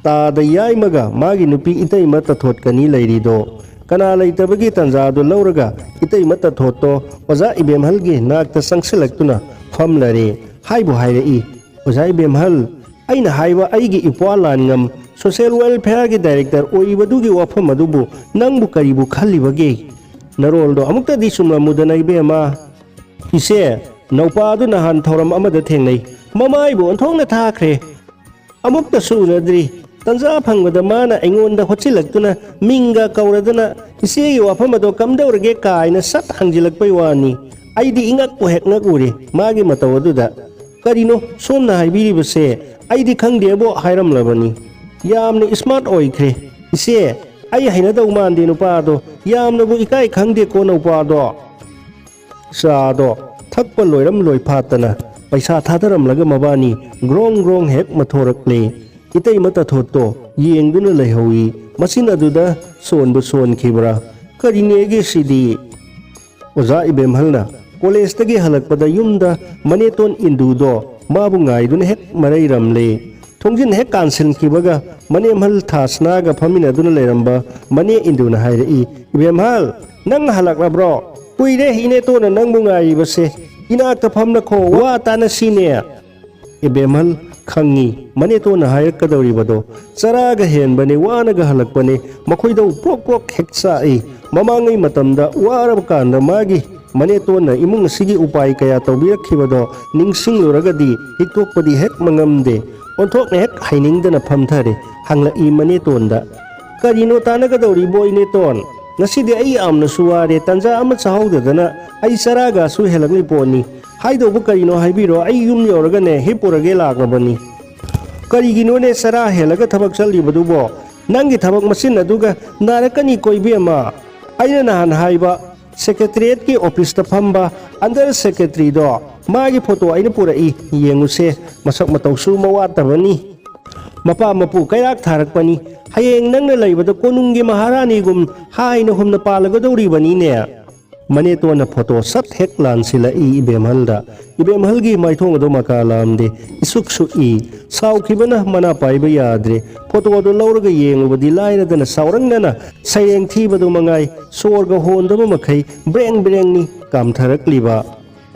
ꯇꯥꯗ ꯌꯥꯏꯃꯒ ꯃꯥꯒꯤ ꯅꯨꯄꯤ ꯏꯇꯩꯃ ꯇꯊꯣꯠꯀꯅꯤ ꯂꯩꯔꯤꯗꯣ꯫ ꯀꯅꯥ ꯂꯩꯇꯕꯒꯤ ꯇꯥꯟꯖꯥꯗꯣ ꯂꯧꯔꯒ ꯏꯇꯩꯃ ꯇꯊꯣꯠꯇꯣ ꯑꯣꯖꯥ ꯏꯕꯦꯝꯍꯜꯒꯤ ꯅꯥꯛꯇ ꯆꯪꯁꯤꯜꯂꯛꯇꯨꯅ ꯐꯝꯂꯔꯦ꯫ ꯍꯥꯏꯕꯨ ꯍꯥꯏꯔꯛꯏ, "ꯑꯣꯖꯥ ꯏꯕꯦꯝꯍꯜ, ꯑꯩꯅ ꯍꯥꯏꯕ ꯑꯩꯒꯤ ꯏꯄ꯭ꯋꯥ ꯂꯥꯟꯉꯝ social welfareꯒꯤ director ꯑꯣꯏꯕꯗꯨꯒꯤ ꯋꯥꯐꯝ ꯑꯗꯨꯕꯨ ꯅꯪꯕꯨ ꯀꯔꯤꯕꯨ ꯈꯜꯂꯤꯕꯒꯦ? ꯅꯔꯣꯜꯗꯣ ꯑꯃꯨꯛꯇꯗꯤ ꯆꯨꯝꯂꯝꯃꯨꯗꯅ ꯏꯕꯦꯝꯃ꯫" "ꯏꯆꯦ, ꯅꯧꯄꯥ ꯑꯗꯨ ꯅꯍꯥꯟ ꯊꯧꯔꯝ ꯑꯃꯗ ꯊꯦꯡꯅꯩ꯫ ꯃꯃꯥꯏꯕꯨ ꯑꯣꯟꯊꯣꯛꯅ ꯊꯥꯈ꯭ꯔꯦ꯫ ꯑꯃꯨꯛꯇꯁꯨ ꯎꯅꯗ꯭ꯔꯤ꯫ ꯇꯟꯖꯥ ꯐꯪꯕꯗ ꯃꯥꯅ ꯑꯩꯉꯣꯟꯗ ꯍꯣꯠꯆꯤꯜꯂꯛꯇꯨꯅ ꯃꯤꯡꯒ ꯀꯧꯔꯗꯅ ꯏꯆꯦꯒꯤ ꯋꯥꯐꯝ ꯑꯗꯣ ꯀꯝꯗꯧꯔꯒꯦ ꯀꯥꯏꯅ ꯁꯠ ꯍꯪꯖꯤꯜꯂꯛꯄꯩ ꯋꯥꯅꯤ꯫ ꯑꯩꯗꯤ ꯏꯉꯛꯄꯨ ꯍꯦꯛ ꯉꯛꯎꯔꯦ ꯃꯥꯒꯤ ꯃꯇꯧ ꯑꯗꯨꯗ꯫ ꯀꯔꯤꯅꯣ ꯁꯣꯝꯅ ꯍꯥꯏꯕꯤꯔꯤꯕꯁꯦ? ꯑꯩꯗꯤ ꯈꯪꯗꯦꯕꯣ" ꯍꯥꯏꯔꯝꯂꯕꯅꯤ꯫ "ꯌꯥꯝꯅ smart ꯑꯣꯏꯈ꯭ꯔꯦ꯫ ꯏꯆꯦ, ꯑꯩ ꯍꯩꯅꯗꯧ ꯃꯥꯟꯗꯦ ꯅꯨꯄꯥꯗꯣ꯫ ꯌꯥꯝꯅꯕꯨ ꯏꯀꯥꯏ ꯈꯪꯗꯦꯀꯣ ꯅꯧꯄꯥꯗꯣ꯫" ꯆꯥꯗꯣ ꯊꯛꯄ ꯂꯣꯏꯔꯝ ꯂꯣꯏ ꯐꯥꯠꯇꯅ ꯄꯩꯁꯥ ꯊꯥꯗꯔꯝꯂꯒ ꯃꯕꯥꯅꯤ ꯒ꯭ꯔꯣꯡ ꯒ꯭ꯔꯣꯡ ꯍꯦꯛ ꯃꯊꯣꯔꯛꯂꯦ꯫ ꯏꯇꯩꯃ ꯇꯊꯣꯠꯇꯣ ꯌꯦꯡꯗꯨꯅ ꯂꯩꯍꯧꯏ꯫ ꯃꯆꯤꯟ ꯑꯗꯨꯗ ꯁꯣꯟꯕꯨ ꯁꯣꯟꯈꯤꯕ꯭ꯔꯥ? "ꯀꯔꯤꯅꯦꯒꯦ ꯁꯤꯗꯤ?" ꯑꯣꯖꯥ ꯏꯕꯦꯝꯍꯜꯅ ꯀꯣꯂꯦꯖꯇꯒꯤ ꯍꯜꯂꯛꯄꯗ ꯌꯨꯝꯗ ꯃꯅꯦꯇꯣꯟ ꯏꯟꯗꯨꯗꯣ ꯃꯥꯕꯨ ꯉꯥꯏꯗꯨꯅ ꯍꯦꯛ ꯃꯔꯩꯔꯝꯂꯦ꯫ ꯊꯣꯡꯖꯤꯟ ꯍꯦꯛ ꯀꯥꯟꯁꯤꯟꯈꯤꯕꯒ ꯃꯅꯦꯝꯍꯜ ꯊꯥꯁꯅꯥꯒ ꯐꯝꯃꯤꯟꯅꯗꯨꯅ ꯂꯩꯔꯝꯕ ꯃꯅꯦ ꯏꯟꯗꯨꯅ ꯍꯥꯏꯔꯛꯏ, "ꯏꯕꯦꯝꯍꯜ, ꯅꯪ ꯍꯜꯂꯛꯂꯕ꯭ꯔꯣ? ꯀꯨꯏꯔꯦ ꯏꯅꯦꯇꯣꯟꯅ ꯅꯪꯕꯨ ꯉꯥꯏꯔꯤꯕꯁꯦ꯫ ꯏꯅꯥꯛꯇ ꯐꯝꯂꯈꯣ, ꯋꯥ ꯇꯥꯅꯁꯤꯅꯦ꯫" ꯏꯕꯦꯝꯍꯜ ꯈꯪꯉꯤ ꯃꯅꯦꯇꯣꯟꯅ ꯍꯥꯏꯔꯛꯀꯗꯧꯔꯤꯕꯗꯣ꯫ ꯆꯔꯥꯒ ꯍꯦꯟꯕꯅꯦ, ꯋꯥꯅꯒ ꯍꯜꯂꯛꯄꯅꯦ, ꯃꯈꯣꯏꯗꯧ ꯄ꯭ꯔꯣꯛ ꯄ꯭ꯔꯣꯛ ꯍꯦꯛ ꯆꯥꯛꯏ꯫ ꯃꯃꯥꯡꯉꯩ ꯃꯇꯝꯗ ꯋꯥꯔꯕ ꯀꯥꯟꯗ ꯃꯥꯒꯤ ꯃꯅꯦꯇꯣꯟꯅ ꯏꯃꯨꯡ ꯑꯁꯤꯒꯤ ꯎꯄꯥꯏ ꯀꯌꯥ ꯇꯧꯕꯤꯔꯛꯈꯤꯕꯗꯣ ꯅꯤꯡꯁꯤꯡꯂꯨꯔꯒꯗꯤ ꯍꯤꯛꯇꯣꯛꯄꯗꯤ ꯍꯦꯛ ꯃꯉꯝꯗꯦ꯫ ꯑꯣꯟꯊꯣꯛꯅ ꯍꯦꯛ ꯍꯩꯅꯤꯡꯗꯅ ꯐꯝꯊꯔꯦ꯫ ꯍꯪꯂꯛꯏ ꯃꯅꯦꯇꯣꯟꯗ, "ꯀꯔꯤꯅꯣ ꯇꯥꯟꯅꯒꯗꯧꯔꯤꯕꯣ ꯏꯅꯦꯇꯣꯟ? ꯉꯁꯤꯗꯤ ꯑꯩ ꯌꯥꯝꯅꯁꯨ ꯋꯥꯔꯦ, ꯇꯟꯖꯥ ꯑꯃ ꯆꯥꯍꯧꯗꯗꯅ ꯑꯩ ꯆꯔꯥꯒꯁꯨ ꯍꯦꯜꯂꯛꯂꯤ ꯄꯣꯠꯅꯤ꯫ ꯍꯥꯏꯗꯧꯕ ꯀꯔꯤꯅꯣ ꯍꯥꯏꯕꯤꯔꯣ, ꯑꯩ ꯌꯨꯝ ꯌꯧꯔꯒꯅꯦ ꯍꯤꯞꯄꯨꯔꯒꯦ ꯂꯥꯛꯂꯕꯅꯤ꯫" "ꯀꯔꯤꯒꯤꯅꯣꯅꯦ ꯆꯔꯥ ꯍꯦꯜꯂꯒ ꯊꯕꯛ ꯆꯠꯂꯤꯕꯗꯨꯕꯣ? ꯅꯪꯒꯤ ꯊꯕꯛ ꯃꯆꯤꯟ ꯑꯗꯨꯒ ꯅꯥꯔꯛꯀꯅꯤꯀꯣ ꯏꯕꯦꯝꯃ꯫ ꯑꯩꯅ ꯅꯍꯥꯟ ꯍꯥꯏꯕ ꯁꯦꯀ꯭ꯔꯦꯇꯔꯤꯌꯦꯠꯀꯤ ꯑꯣꯐꯤꯁꯇ ꯐꯝꯕ ꯑꯟꯗꯔ ꯁꯦꯀ꯭ꯔꯦꯇꯔꯤꯗꯣ, ꯃꯥꯒꯤ ꯐꯣꯇꯣ ꯑꯩꯅ ꯄꯨꯔꯛꯏ, ꯌꯦꯡꯉꯨꯁꯦ, ꯃꯁꯛ ꯃꯇꯧꯁꯨ ꯃꯋꯥꯠꯇꯕꯅꯤ꯫" ꯃꯄꯥ ꯃꯄꯨ ꯀꯩꯔꯥꯛ ꯊꯥꯔꯛꯄꯅꯤ꯫ ꯍꯌꯦꯡ ꯅꯪꯅ ꯂꯩꯕꯗ ꯀꯣꯅꯨꯡꯒꯤ ꯃꯍꯥꯔꯥꯅꯤꯒꯨꯝ ꯍꯥꯏꯅ ꯍꯨꯝꯅ ꯄꯥꯜꯂꯒꯗꯧꯔꯤꯕꯅꯤꯅꯦ꯫ ꯃꯅꯦꯇꯣꯟꯅ ꯐꯣꯇꯣ ꯁꯠ ꯍꯦꯛ ꯂꯥꯟꯁꯤꯜꯂꯛꯏ ꯏꯕꯦꯝꯍꯜꯗ꯫ ꯏꯕꯦꯝꯍꯜꯒꯤ ꯃꯥꯏꯊꯣꯡ ꯑꯗꯨ ꯃꯀꯥ ꯂꯥꯝꯗꯦ, ꯏꯁꯨꯛ ꯁꯨꯛꯏ꯫ ꯁꯥꯎꯈꯤꯕꯅ ꯃꯅꯥ ꯄꯥꯏꯕ ꯌꯥꯗ꯭ꯔꯦ꯫ ꯐꯣꯇꯣ ꯑꯗꯨ ꯂꯧꯔꯒ ꯌꯦꯡꯂꯨꯕꯗꯤ ꯂꯥꯏꯔꯗꯅ ꯁꯥꯎꯔꯪꯅꯅ ꯁꯩꯔꯦꯡ ꯊꯤꯕꯗꯨ ꯃꯉꯥꯏ, ꯁꯣꯔꯒ ꯍꯣꯟꯗꯕ ꯃꯈꯩ ꯕ꯭ꯔꯦꯡ ꯕ꯭ꯔꯦꯡꯅꯤ ꯀꯥꯝꯊꯔꯛꯂꯤꯕ꯫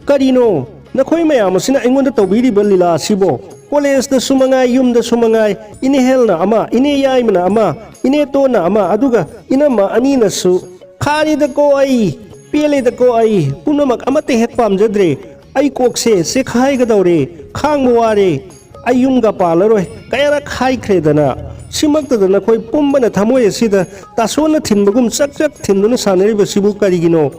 ꯀꯔꯤꯅꯣ ꯅꯈꯣꯏ ꯃꯌꯥꯝ ꯑꯁꯤꯅ ꯑꯩꯉꯣꯟꯗ ꯇꯧꯕꯤꯔꯤꯕ ꯂꯤꯂꯥ ꯑꯁꯤꯕꯣ? ꯀꯣꯂꯦꯖꯇꯁꯨ ꯃꯉꯥꯏ, ꯌꯨꯝꯗꯁꯨ ꯃꯉꯥꯏ, ꯏꯅꯦ ꯍꯦꯜꯅ ꯑꯃ, ꯏꯅꯦ ꯌꯥꯏꯃꯅ ꯑꯃ, ꯏꯅꯦ ꯇꯣꯟꯅ ꯑꯃ, ꯑꯗꯨꯒ ꯏꯅꯝꯃ ꯑꯅꯤꯅꯁꯨ꯫ ꯈꯥꯔꯦꯗꯀꯣ ꯑꯩ, ꯄꯦꯜꯂꯦꯗꯀꯣ ꯑꯩ, ꯄꯨꯝꯅꯃꯛ ꯑꯃꯠꯇ ꯍꯦꯛ ꯄꯥꯝꯖꯗ꯭ꯔꯦ꯫ ꯑꯩ ꯀꯣꯛꯁꯦ ꯆꯦꯈꯥꯏꯒꯗꯧꯔꯦ, ꯈꯥꯡꯕ ꯋꯥꯔꯦ꯫ ꯑꯩ ꯌꯨꯝꯒ ꯄꯥꯜꯂꯔꯣꯏ, ꯀꯌꯥꯔꯛ ꯍꯥꯏꯈ꯭ꯔꯦꯗꯅ꯫ ꯁꯤꯃꯛꯇꯗ ꯅꯈꯣꯏ ꯄꯨꯝꯕꯅ ꯊꯃꯣꯏ ꯑꯁꯤꯗ ꯇꯥꯁꯣꯟꯅ ꯊꯤꯟꯕꯒꯨꯝ ꯆꯛ ꯆꯛ ꯊꯤꯟꯗꯨꯅ ꯁꯥꯟꯅꯔꯤꯕꯁꯤꯕꯨ ꯀꯔꯤꯒꯤꯅꯣ?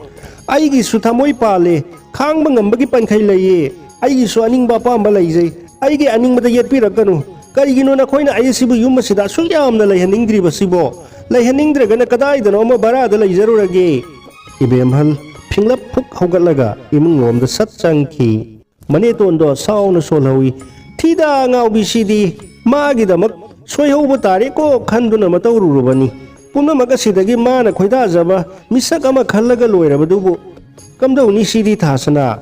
ꯑꯩꯒꯤꯁꯨ ꯊꯃꯣꯏ ꯄꯥꯜꯂꯦ, ꯈꯥꯡꯕ ꯉꯝꯕꯒꯤ ꯄꯟꯈꯩ ꯂꯩꯌꯦ꯫ ꯑꯩꯒꯤꯁꯨ ꯑꯅꯤꯡꯕ ꯑꯄꯥꯝꯕ ꯂꯩꯖꯩ꯫ ꯑꯩꯒꯤ ꯑꯅꯤꯡꯕꯗ ꯌꯦꯠꯄꯤꯔꯛꯀꯅꯨ꯫ ꯀꯔꯤꯒꯤꯅꯣ ꯅꯈꯣꯏꯅ ꯑꯩ ꯑꯁꯤꯕꯨ ꯌꯨꯝ ꯑꯁꯤꯗ ꯑꯁꯨꯛ ꯌꯥꯝꯅ ꯂꯩꯍꯟꯅꯤꯡꯗ꯭ꯔꯤꯕꯁꯤꯕꯣ? ꯂꯩꯍꯟꯅꯤꯡꯗ꯭ꯔꯒꯅ ꯀꯗꯥꯏꯗꯅꯣ ꯑꯃ ꯚꯔꯥꯗ ꯂꯩꯖꯔꯨꯔꯒꯦ꯫ ꯏꯕꯦꯝꯍꯜ ꯐꯤꯡꯂꯞ ꯐꯨꯛ ꯍꯧꯒꯠꯂꯒ ꯏꯃꯨꯡꯂꯣꯝꯗ ꯁꯠ ꯆꯪꯈꯤ꯫ ꯃꯅꯦꯇꯣꯟꯗꯣ ꯁꯥꯎꯅ ꯁꯣꯜꯍꯧꯏ꯫ ꯊꯤꯗ ꯉꯥꯎꯕꯤꯁꯤꯗꯤ ꯃꯥꯒꯤꯗꯃꯛ ꯁꯣꯏꯍꯧꯕ ꯇꯥꯔꯦꯀꯣ ꯈꯟꯗꯨꯅ ꯃꯇꯧꯔꯨꯔꯕꯅꯤ꯫ ꯄꯨꯝꯅꯃꯛ ꯑꯁꯤꯗꯒꯤ ꯃꯥꯅ ꯈꯣꯏꯗꯥꯖꯕ ꯃꯤꯁꯛ ꯑꯃ ꯈꯜꯂꯒ ꯂꯣꯏꯔꯕꯗꯨꯕꯨ꯫ ꯀꯝꯗꯧꯅꯤ ꯁꯤꯗꯤ ꯊꯥꯁꯅꯥ?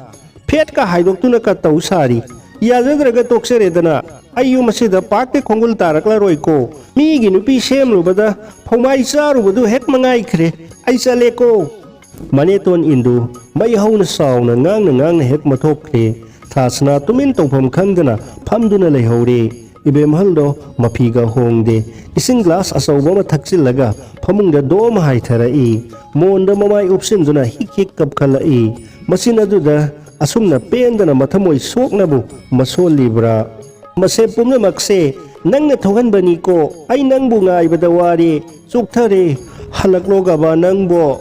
ꯐꯦꯠꯀ ꯍꯥꯏꯗꯣꯛꯇꯨꯅ ꯀꯠꯇꯧ ꯁꯥꯔꯤ꯫ ꯌꯥꯖꯗ꯭ꯔꯒ ꯇꯣꯛꯆꯔꯦꯗꯅ꯫ ꯑꯩ ꯌꯨꯝ ꯑꯁꯤꯗ ꯄꯥꯛꯇꯤ ꯈꯣꯡꯒꯨꯜ ꯇꯥꯔꯛꯂꯔꯣꯏꯀꯣ꯫ ꯃꯤꯒꯤ ꯅꯨꯄꯤ ꯁꯦꯝꯂꯨꯕꯗ ꯐꯧꯃꯥꯏ ꯆꯥꯔꯨꯕꯗꯨ ꯍꯦꯛ ꯃꯉꯥꯏꯈ꯭ꯔꯦ꯫ ꯑꯩ ꯆꯠꯂꯦꯀꯣ꯫ ꯃꯅꯦꯇꯣꯟ ꯏꯟꯗꯨ ꯃꯩ ꯍꯧꯅ ꯁꯥꯎꯅ ꯉꯥꯡꯅ ꯉꯥꯡꯅ ꯍꯦꯛ ꯃꯊꯣꯛꯈ꯭ꯔꯦ꯫ ꯊꯥꯁꯅꯥ ꯇꯨꯃꯤꯟ ꯇꯧꯐꯝ ꯈꯪꯗꯅ ꯐꯝꯗꯨꯅ ꯂꯩꯍꯧꯔꯦ꯫ ꯏꯕꯦꯝꯍꯜꯗꯣ ꯃꯐꯤꯒ ꯍꯣꯡꯗꯦ꯫ ꯏꯁꯤꯡ ꯒ꯭ꯂꯥꯁ ꯑꯆꯧꯕ ꯑꯃ ꯊꯛꯆꯤꯜꯂꯒ ꯐꯃꯨꯡꯗ ꯗꯣꯝ ꯍꯥꯏꯊꯔꯛꯏ꯫ ꯃꯣꯟꯗ ꯃꯃꯥꯏ ꯎꯞꯁꯤꯟꯗꯨꯅ ꯍꯤꯛ ꯍꯤꯛ ꯀꯞꯈꯠꯂꯛꯏ꯫ ꯃꯆꯤꯟ ꯑꯗꯨꯗ ꯑꯁꯨꯝꯅ ꯄꯦꯟꯗꯅ ꯃꯊꯃꯣꯏ ꯁꯣꯛꯅꯕꯨ ꯃꯁꯣꯜꯂꯤꯕ꯭ꯔꯥ? ꯃꯁꯦ ꯄꯨꯝꯅꯃꯛꯁꯦ ꯅꯪꯅ ꯊꯣꯛꯍꯟꯕꯅꯤꯀꯣ꯫ ꯑꯩ ꯅꯪꯕꯨ ꯉꯥꯏꯕꯗ ꯋꯥꯔꯦ, ꯆꯣꯛꯊꯔꯦ꯫ ꯍꯜꯂꯛꯂꯣꯒꯕ ꯅꯪꯕꯣ?